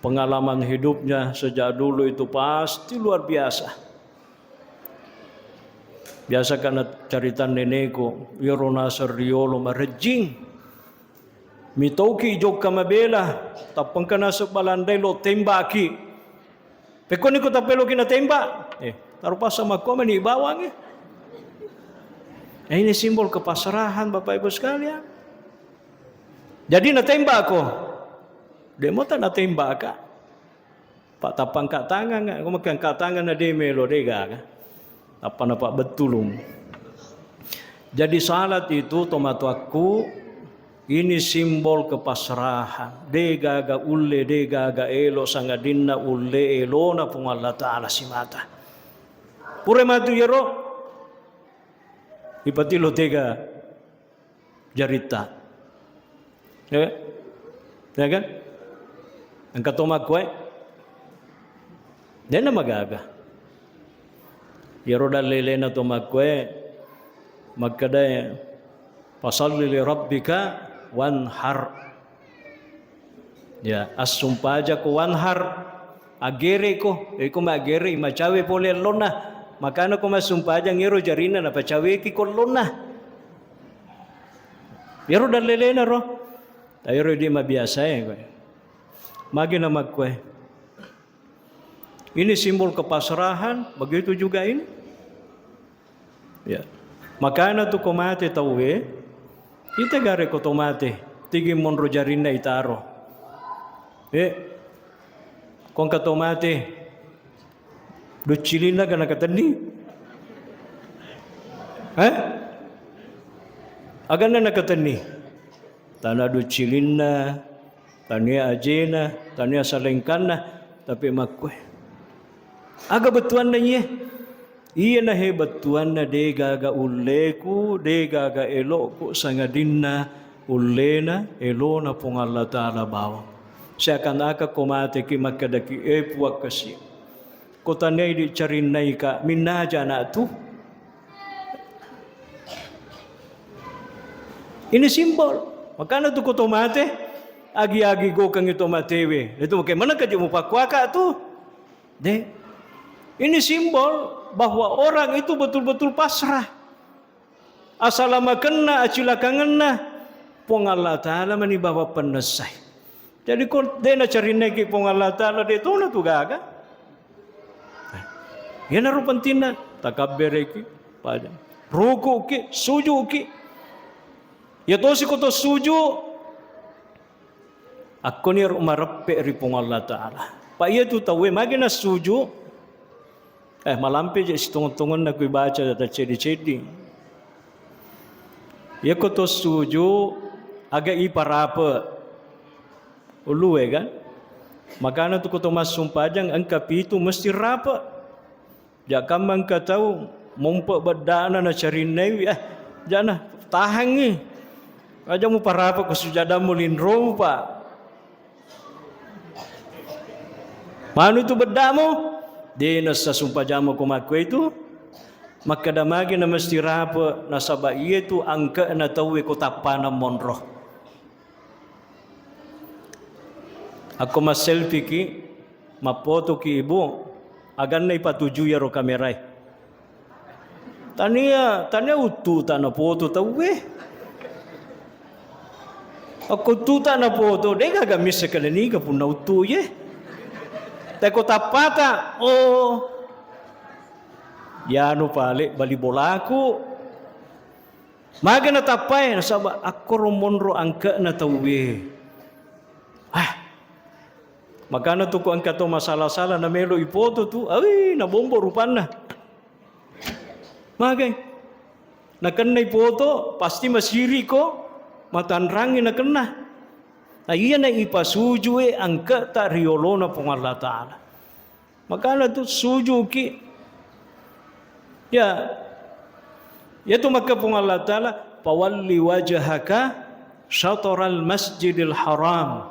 pengalaman hidupnya sejak dulu itu pasti luar biasa. Biasa karena cerita nenekku, iyaro naseng riolo marejjing. Mitauki jokka mabela, tappengka naseng balandai lo tembaki. Pekkoni ko tappeloki natembak, eh, taro passa makko meni bawang, eh. Eh, ini simbol kepasrahan, Bapak Ibu sekalian. Jadi natembak ko. Demo tak natembak ka. Pak tappa angkat tangan, ko makke angkat tangan na de melo de gaga. Apa napa betul um. Jadi salat itu tomatoakku Ini simbol kepasrahan. De gaga ulle, de gaga elo, sangadinna ulle elona Puang Allah Ta'ala simata. Pura matu iyaro, ipatilo tega jaritta. Ya, ya kan? Engka to makkue, dena magaga. Iyaro dallelena to makkue, makkedae, "Fasalli li rabbika wanhar." Ya, assumpajako wanhar. Aggereko, iko maggere, macawe pole ellonna. Makana ko massumpajang ero jarinna napacaweki ko ellonna. Iyaro dallelena ro. Taero di mabiasae koe. Magi na makkue. Ini simbol kepasrahan, begitu juga ini. Ya. Makana tu ko mate tauwe, ita gare ko to mate, tigi monro jarinna itaro. Eh, ko engka to mate, duccilinna gana katenni. Eh? Aganna nakatenni. Tana duccilinna, tania ajena, tania salengkanna, tapi makkue. Aga bettuanna iye? Iyanahe bettuanna de gaga ulleku, de gaga elo'ku, sangadinna ullena, elona Puang Allah Ta'ala bawang. Seakan-akan ko mateki makkedaki, "Eh, Puang kasi. Ko taniai dicarinnai ka, minnaja anak tu." Ini simbol. Makana tu ko to mate, agi-agi gokengi to matewe. Itu bagaimana kaji mupakuaka tu? De. Ini simbol bahwa orang itu betul-betul pasrah. Asalamakenna, acilakangenna, Puang Allah Ta'ala mani bawang pennessai. Jadi ko de nacarinnaki Puang Allah Ta'ala, de tona tu gaga. Iyanaro pentingna, takabbereki, pada. Rukuki, sujuki. Ya tosi ko to suju, Akkoni ro mareppe ri Puang Allah Ta'ala. Pa iyatu tauwe magi nassuju, eh, malampe je sitongeng-tongenna kui baca data ceddi-ceddi. Iyako to suju, aga iparape ulue kan? Makana tu ko to massumpajang engka pitu mesti rape. Jakkamma engka tau mompe beddana nacarinnaiwi, eh, jana tahangngi. Aja muparapa ko sujadammu linromu, Pak. Manu tu beddamu, de nassa sumpajammu ko makkuaitu. Makkeda magi na mesti rape, nasaba iyetu angke'na tauwe ko tappana monro. Akko masselfie ki, mappoto ki ibu, aganna ipatuju iyaro kamerae. Tania, tania uttuta napoto tauwe. Akko uttuta napoto, de gaga misseng kale niga punna uttu ye. Teko tappata, oh. Yanu pale bali bolaku. Maga natappae, nasaba akkoro monro angke'na tauwe. Ah, makana tu ko engka to masala-sala namelo ipoto tu, awi, nabombo rupanna. Magai, nakenna ipoto, pasti masiri ko, matanrangi nakenna. Nah, iyana ipasujue angke'ta riolona Puang Allah Ta'ala. Makana tu sujuki. Ya. Yatu makka Puang Allah Ta'ala, "Fawalli wajhaka syatral masjidil haram."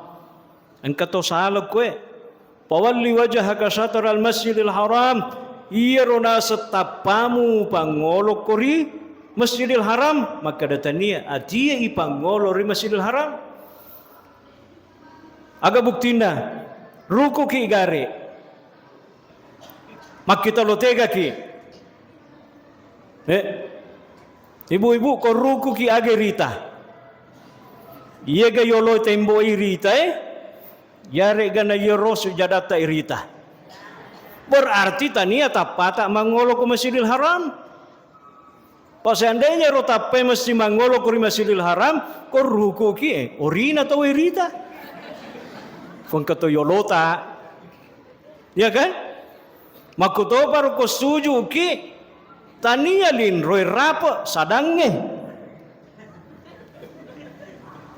Engka to saleng koe. "Fawalli wajhaka syatral masjidil haram." Iyaro naseng tappamu pangolo ko ri Masjidil Haram, makkeda tania, atie ipangolo ri Masjidil Haram. Aga buktinna? Rukuki gare. Makkita lo tegaki. Eh. Ibu-ibu, ko rukuki aga irita? Iyega yolo tembo irita, eh? Yarega na yero sujadatta irita. Berarti tania tappata mangolo ko Masjidil Haram. Pa seandainya ro tappai mesti mangolo ko ri Masjidil Haram, ko rukuki, eh, orina tau irita. Ko engka to yolota. Ya kan? Makkutoparo ko sujuki, tania linroi rape, sadangnge.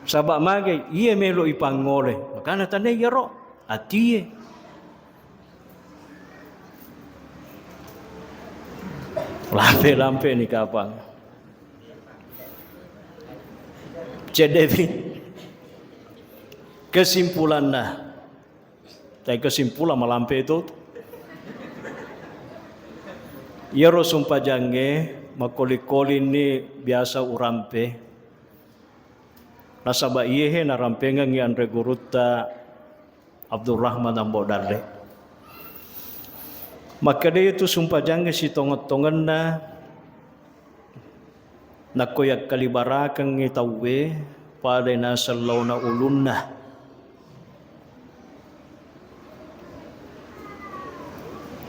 Saba' mage iye melo ipangngole, makana tania iyaro atie. Lampe-lampe ni kapang. Ceddepi kesimpulanna. Tai kesimpulan malampe itu. Iyaro sumpajangnge makkoli-kolinni biasa urampe. Nasaba iyehe narampengengngi anre gurutta Abdurrahman Ambo Dalle. Makkeda iyatu sumpajangnge sitongeng-tongenna, nakko yakkalibarakengngi tauwe, pada naseng laona ulunna.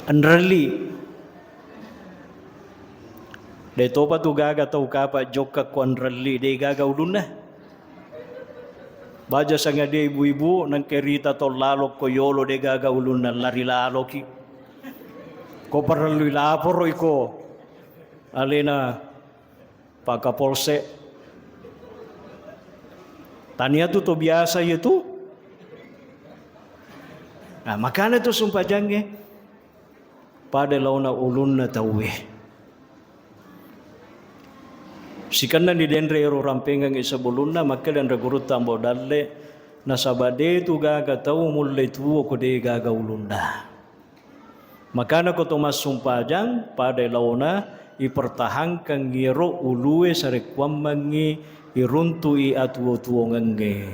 Enrelli. De topa tu gaga tau kapa jokka ko enrelli, de gaga ulunna. Baja sangadia ibu-ibu nangke rita to lalo ko yolo, de gaga ulunna, lari laloki. Ko parellui laporo iko alena Pak Kapolsek. Tania tu to biasa iya tu. Nah, makana tu sumpajangnge pada laona ulunna tauwe. Sikenna ni denre ero rampengengngi sebelumna, makkeda anre gurutta Ambo Dalle, nasaba de tu gaga tau mulle tuo ko de gaga ulunna. Makana ko to massumpajang, pada laona ipertahankan iyaro ulue sarekkuammengngi iruntu'i atuo-tuongengnge.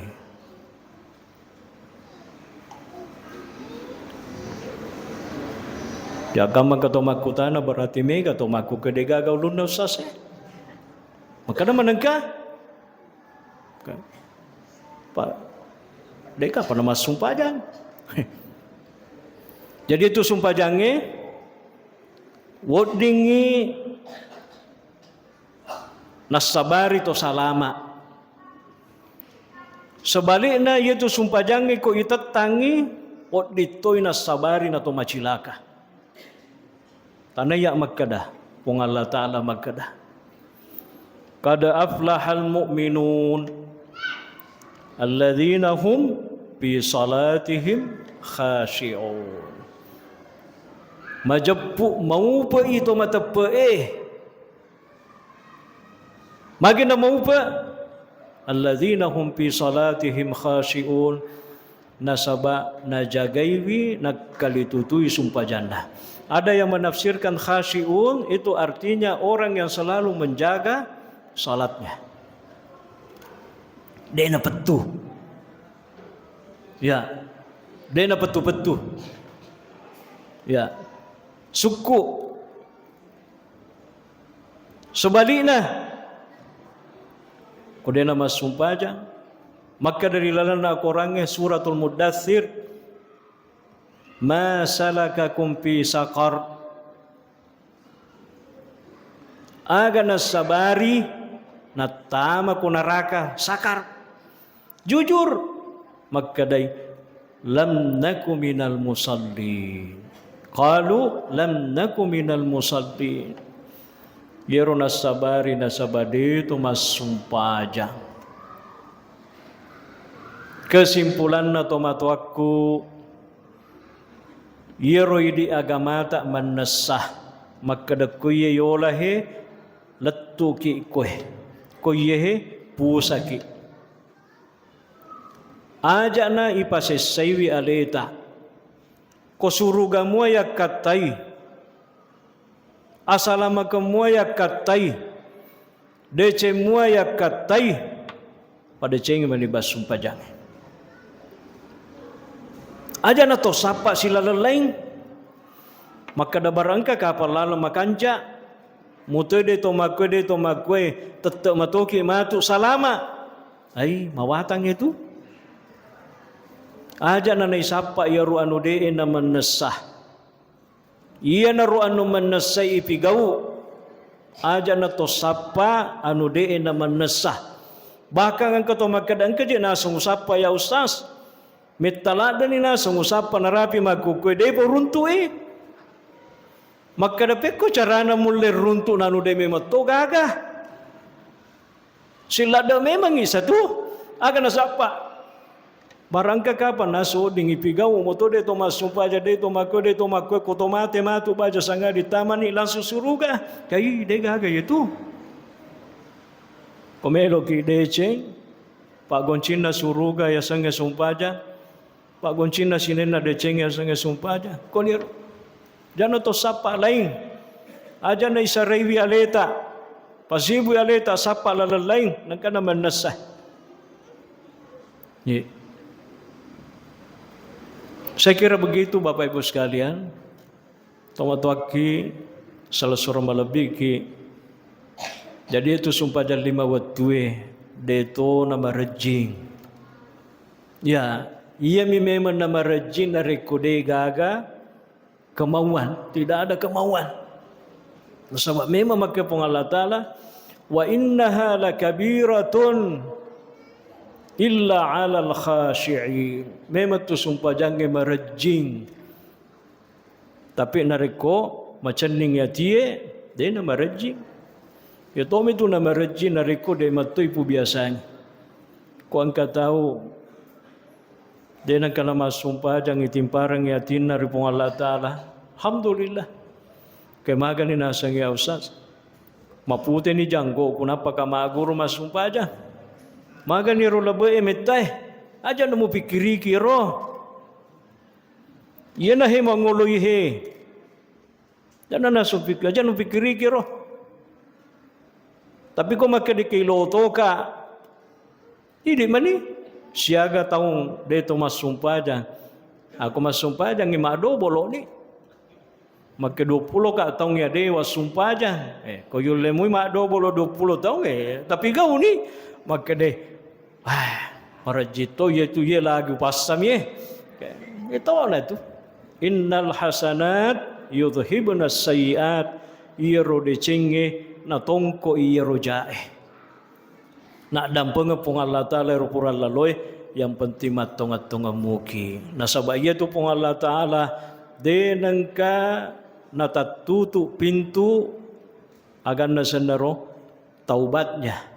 Jaggammang ka to makkutana, berarti mega to makkuke de gaga ulunna, Ustaz, e? Makkeda manengka? Pak, deka pernah massumpajang. Jadi itu sumpajangnge, weddingngi nassabari to salama. Sebalikna, iyatu sumpajangnge ko itettangngi, wedding toi nassabari na to macilaka. Tanaya makkeda, Puang Allah Ta'ala makkeda, "Qad aflahal mu'minun alladzina hum fi salatihim khashi'un." Majeppu maupe'i to mateppe'e. Magi namaupe? "Alladzina hum fi salatihim khashi'un." Nasaba najagaiwi, nakalitutui sumpajanna. Ada yang menafsirkan khashi'un itu artinya orang yang selalu menjaga salatnya. De napettu. Ya. De napettu-pettu. Ya. Sukku. Sebalikna, ko dena massumpajang, makkeda ri lalenna Korangnge, Suratul Muddatsir, "Ma salakakum fi saqar?" Aga nassabari nattama ko naraka sakar? Jujur makkedai, "Lam naku minal musallin." Qalu, "Lam naku minal musallin." Iyaro nassabari nasaba de to massumpajang. Kesimpulanna, tomatoakku, iyaro idi agamata mannessa, makkeda ko iye yola he, lettuki koe, ko iye he, pusaki. Aja'na ipasessaiwi aleta. Ko suruga mua yakkattai, asalamaken mua yakkattai, deceng mua yakkattai, padecengi mani bassumpajangnge. Aja'na to sappa silaleng laing. Makkeda barang engka kapang laleng makanca, mutoi de to makkue, de to makkue, tette matoki matu salama. Ai, mawatang itu. Aja na naisappa iyaro anu de'e namannessa. Iyanaro anu mannessai ipigau. Aja na to sappa anu de'e namannessa. Bahkan engka to makkeda, "Engka je naseng usappa ya Ustaz." Metta laddeni naseng usappa narapi makkukkue, de'pa uruntu'i. Makkeda, "Pekko carana mulle runtu nanu de memang to gaga?" Silladde memang isa tu. Aga nasappa? Barangka kapang nasu wedding ipigau moto de to massumpaja, de to makko, de to makko, ko to mate matu baja sangadi tamani langsung suruga. Kai de gaga yetu. Ko meloki deceng, paggoncinna suruga yasengnge sumpaja, paggoncinna sinenna deceng yasengnge sumpaja. Ko liro. Jana to sappa laing. Aja na isaraiwi aleta. Pasibui aleta sappa laleng laing, nangkana mennessa. Ye. Saya kira begitu Bapak Ibu sekalian. Tomatoakki, salessureng malebbiki. Jadi itu sumpajang lima wettue, de to namarejjing. Ya, iyami memang namarejjing narekko de gaga kemauan, tidak ada kemauan. Nasaba memang makke Puang Allah Ta'ala, "Wa innaha lakabiratun illa 'alal khashi'in." Memang tu sumpajangnge marejjing. Tapi narekko macenning atie, de namarejjing. Ya tomi tu namarejjing narekko de mattoi pubiasangi. Ko engka tau de nengka namassumpajang, itimpareng atinna ri Puang Allah Ta'ala. Alhamdulillah. Ke magani naseng ya Ustaz. Maputeni janggoku, nappaka maguru massumpajang. Magani ro lebe e mettae. Aja namupikkiriki ro. Iyana he mangoloi he. Janna nasupik-, aja nupikkiriki ro. Tapi ko makkeda kei lotoka, idi mani siaga taung de to massumpajang. Ako massumpajangngi maddoboloni. Makke duappulo ka taung ya de wassumpajang. Eh, ko yullemui maddobolo duappulo taung, eh, tapi gauni makkeda Ah, marejji to iya tu iya lagi passami eh. Itu lah tu. Innal hasanat yudhibna sayyiat. Iyaro decengnge natongko iyaro jae. Naddampengeng Puang Allah Ta'ala ero pura laloe, yang penting mattongeng-tongeng muki. Nasaba iya tu Puang Allah Ta'ala de nengka natattutu pintu aganna sennaro taubatnya.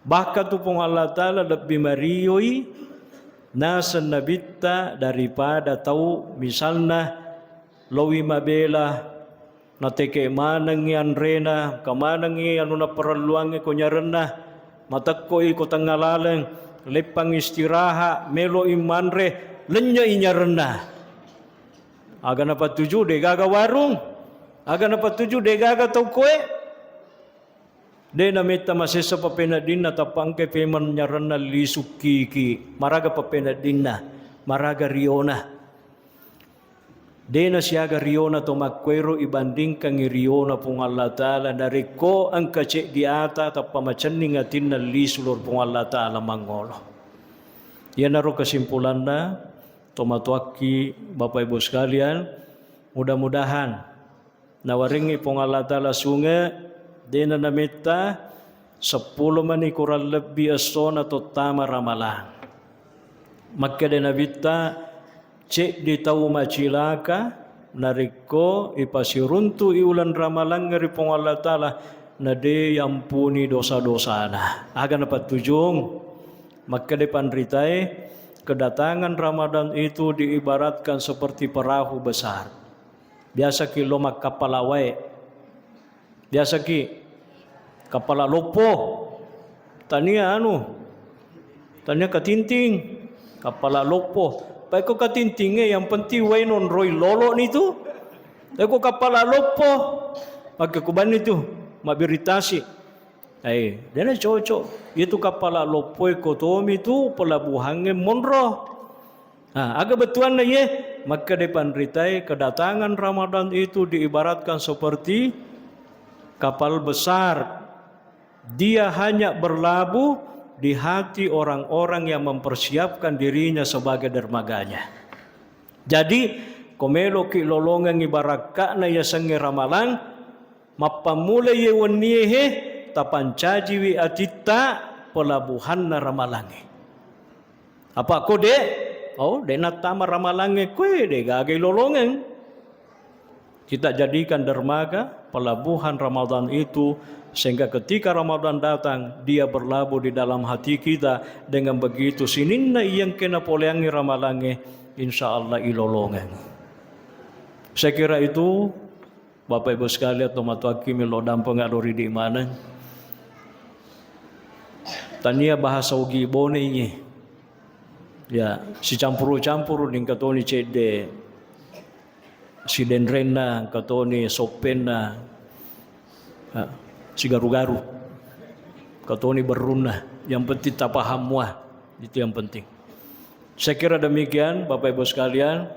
Bahkan tu Puang Allah Ta'ala lebbi marioi naseng nabitta daripada tau misalna lowi mabela nateke manengngi anrena, kamanengngi anu naparelluangngi ko nyarenna, matekkoi ko tengnga laleng, leppang istirahat, meloi manre, lennye'i nyarenna. Aga napatuju degaga warung, aga napatuju degaga tau koe. De nametta masessa papeneddinna tappa engkai pemeng nyarenna lisu kiki. Maraga papeneddinna, maraga riona. De nasiaga riona to makkuero ibandingkangngi riona Puang Allah Ta'ala narekko engka ceddi ata tappa macenning atinna lisu lao ri Puang Allah Ta'ala mangolo. Iyanaro kesimpulanna, tomatoakki Bapak Ibu sekalian, mudah-mudahan Nawarengngi Puang Allah Ta'ala sunge, dena nametta seppulo mani kurang lebbi essona tottama Ramalang. Makkeda Nabitta, ceddi tau macilaka narekko ipasiruntu'i uleng Ramalangnge ri Puang Allah Ta'ala, nade yampuni dosa-dosana. Aga napattujung? Makkeda panritae, kedatangan Ramadan itu diibaratkan seperti perahu besar. Biasaki lo makkappala wae. Biasaki kappala loppo. Tania anu, tania katinting, kappala loppo. Paiko katintingnge yang penting wae nonroi lolo ni tu. Paiko kappala loppo, pakai kubani tu, mabbiritasi. Eh, dena cocok. Itu kappala loppoe kotomi tu pelabuhangnge monro. Nah, aga bettuanna iye? Makkeda panritae, kedatangan Ramadan itu diibaratkan seperti kapal besar. Dia hanya berlabuh di hati orang-orang yang mempersiapkan dirinya sebagai dermaganya. Jadi, ko meloki lolongengngi barakka'na yasengnge Ramalang, mappammulai ye wennie he, tapancajiwi atitta pelabuhanna Ramalangnge. Apa ko de? Oh, de nattama Ramalangnge koe, de gagai lolongeng. Kita jadikan dermaga, pelabuhan Ramadan itu, sehingga ketika Ramadan datang, dia berlabuh di dalam hati kita. Dengan begitu, sininna iyengke napoleangngi ramalangnge, insya Allah ilolongeng. Saya kira itu, Bapak Ibu sekalian, tomatoakki melo dampenga lo ridi maneng. Tania bahasa Ugi Bone ini. Ya, sicampuru-campuru ningka toni cedde. Sidenrenna, engka toni soppenna, ha, sigaru-garu, engka toni berrunna. Yang penting tapaham mua, itu yang penting. Saya kira demikian, Bapak Ibu sekalian,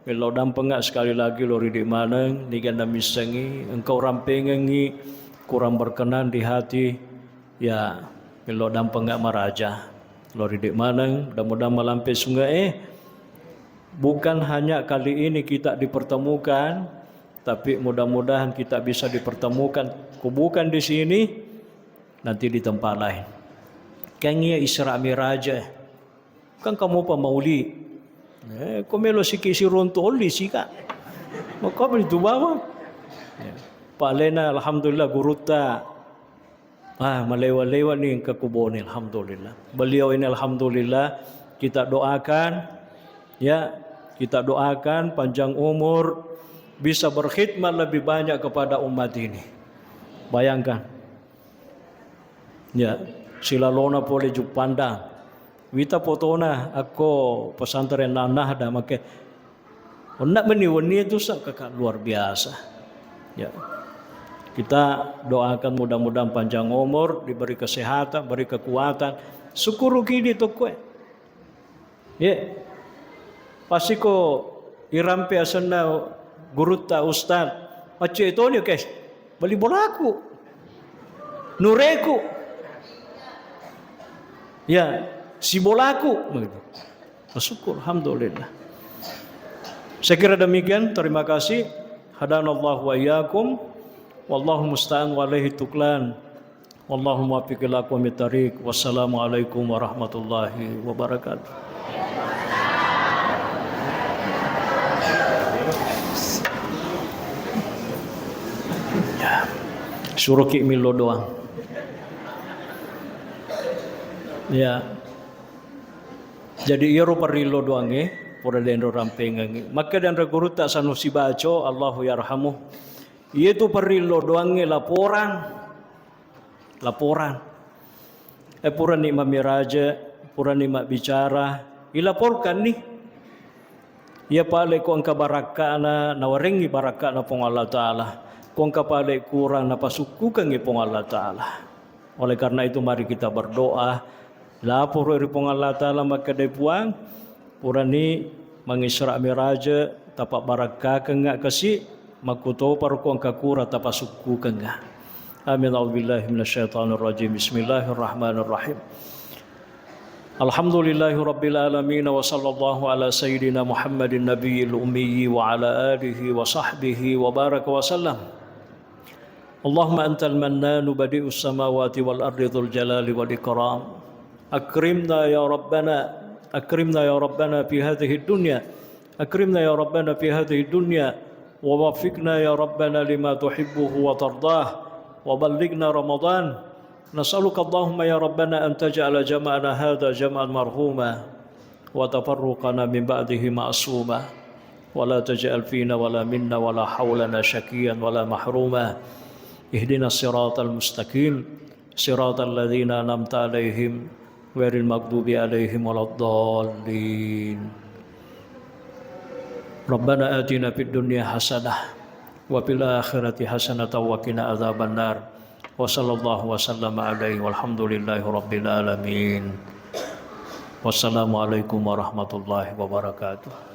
melo dampenga sekali lagi lo ridi maneng, niga namissengi, engkau rampengengi, kurang berkenan di hati, ya, melo dampenga maraja. Lo ridi maneng, mudah-mudahan malampe sunge, eh, bukan hanya kali ini kita dipertemukan, tapi mudah-mudahan kita bisa dipertemukan, ku bukan di sini, nanti di tempat lain. Kan iya Isra Miraj, eh. Kan kamu apa mauli? Eh, ko melo siki siruntu oli sika. Maka beli tu bawa. Ya. Pak Lena, alhamdulillah, gurutta. Ah, malewa-lewa ni ke kuboni, alhamdulillah. Beliau ini, alhamdulillah, kita doakan, ya, kita doakan panjang umur, bisa berkhidmat lebih banyak kepada umat ini. Bayangkan. Ya, silalona pole Juppandang. Wita potona akko pesantren Nahda make. Onna meni wenni itu sa-, kakak luar biasa. Ya. Kita doakan mudah-mudahan panjang umur, diberi kesehatan, beri kekuatan. Syukuru kidi tokkoe. Ye. Pasti ko irampe asenna gurutta ustad. Macce toni, oke. Beli bolaku. Nureku. Ya, sibolaku. Begitu. Bersyukur, alhamdulillah. Saya kira demikian. Terima kasih. Hadanallahu wa iyyakum. Wallahu musta'an wa alaihi tuklan. Wallahu muwaffiq ila aqwamit thariq. Wassalamualaikum warahmatullahi wabarakatuh. Ya. Suruh ki millo doang. Ya. Jadi iyaro parillo doangnge, pura denro rampengengngi. Makkeda anre gurutta Sanusi Baco, Allahu yarhamu. Iyatu parillo doangnge laporan. Laporan. Eh, purani mammiraje, purani mabbicara, ilaporkanni. Iya pale ko engka barakkana, nawarengngi barakkana Puang Allah Ta'ala. Ko engka pale kurang, napasukkukengngi Puang Allah Ta'ala. Oleh karena itu, mari kita berdoa, laporo ri Puang Allah Ta'ala, makkeda, Puang, purani mangisra miraje, tapabbarakkakengnga kasi, makkutoparo ko engka kura tapasukkukengnga. Amin. A'udzubillahi minasyaitonirrajim. Bismillahirrahmanirrahim. Alhamdulillahi rabbil alamin, wa sallallahu ala sayyidina Muhammadin nabiyil ummi wa ala alihi wa sahbihi wa baraka wa sallam. Allahumma antal mannanu badi'us samawati wal ardi dzul jalali wal ikram. Akrimna ya Rabbana, akrimna ya Rabbana fi hadhihi dunya. Akrimna ya Rabbana fi hadhihi dunya. Wa waffiqna ya Rabbana lima tuhibbuhu wa tardah. Wa ballighna Ramadan. Nas'aluka Allahumma ya Rabbana an taj'ala jama'ana hadha jam'an marhuma. وتفرقنا من بعده معصوما، ولا تجعل فينا ولا منا ولا حولنا شقيا ولا محروما. اهدنا الصراط المستقيم، صراط الذين أنعمت عليهم، غير المغضوب عليهم ولا الضالين. ربنا آتنا في الدنيا حسنة وفي الآخرة حسنة وقنا عذاب النار. وصلى الله وسلم عليه والحمد لله رب العالمين. والسلام عليكم ورحمة الله وبركاته.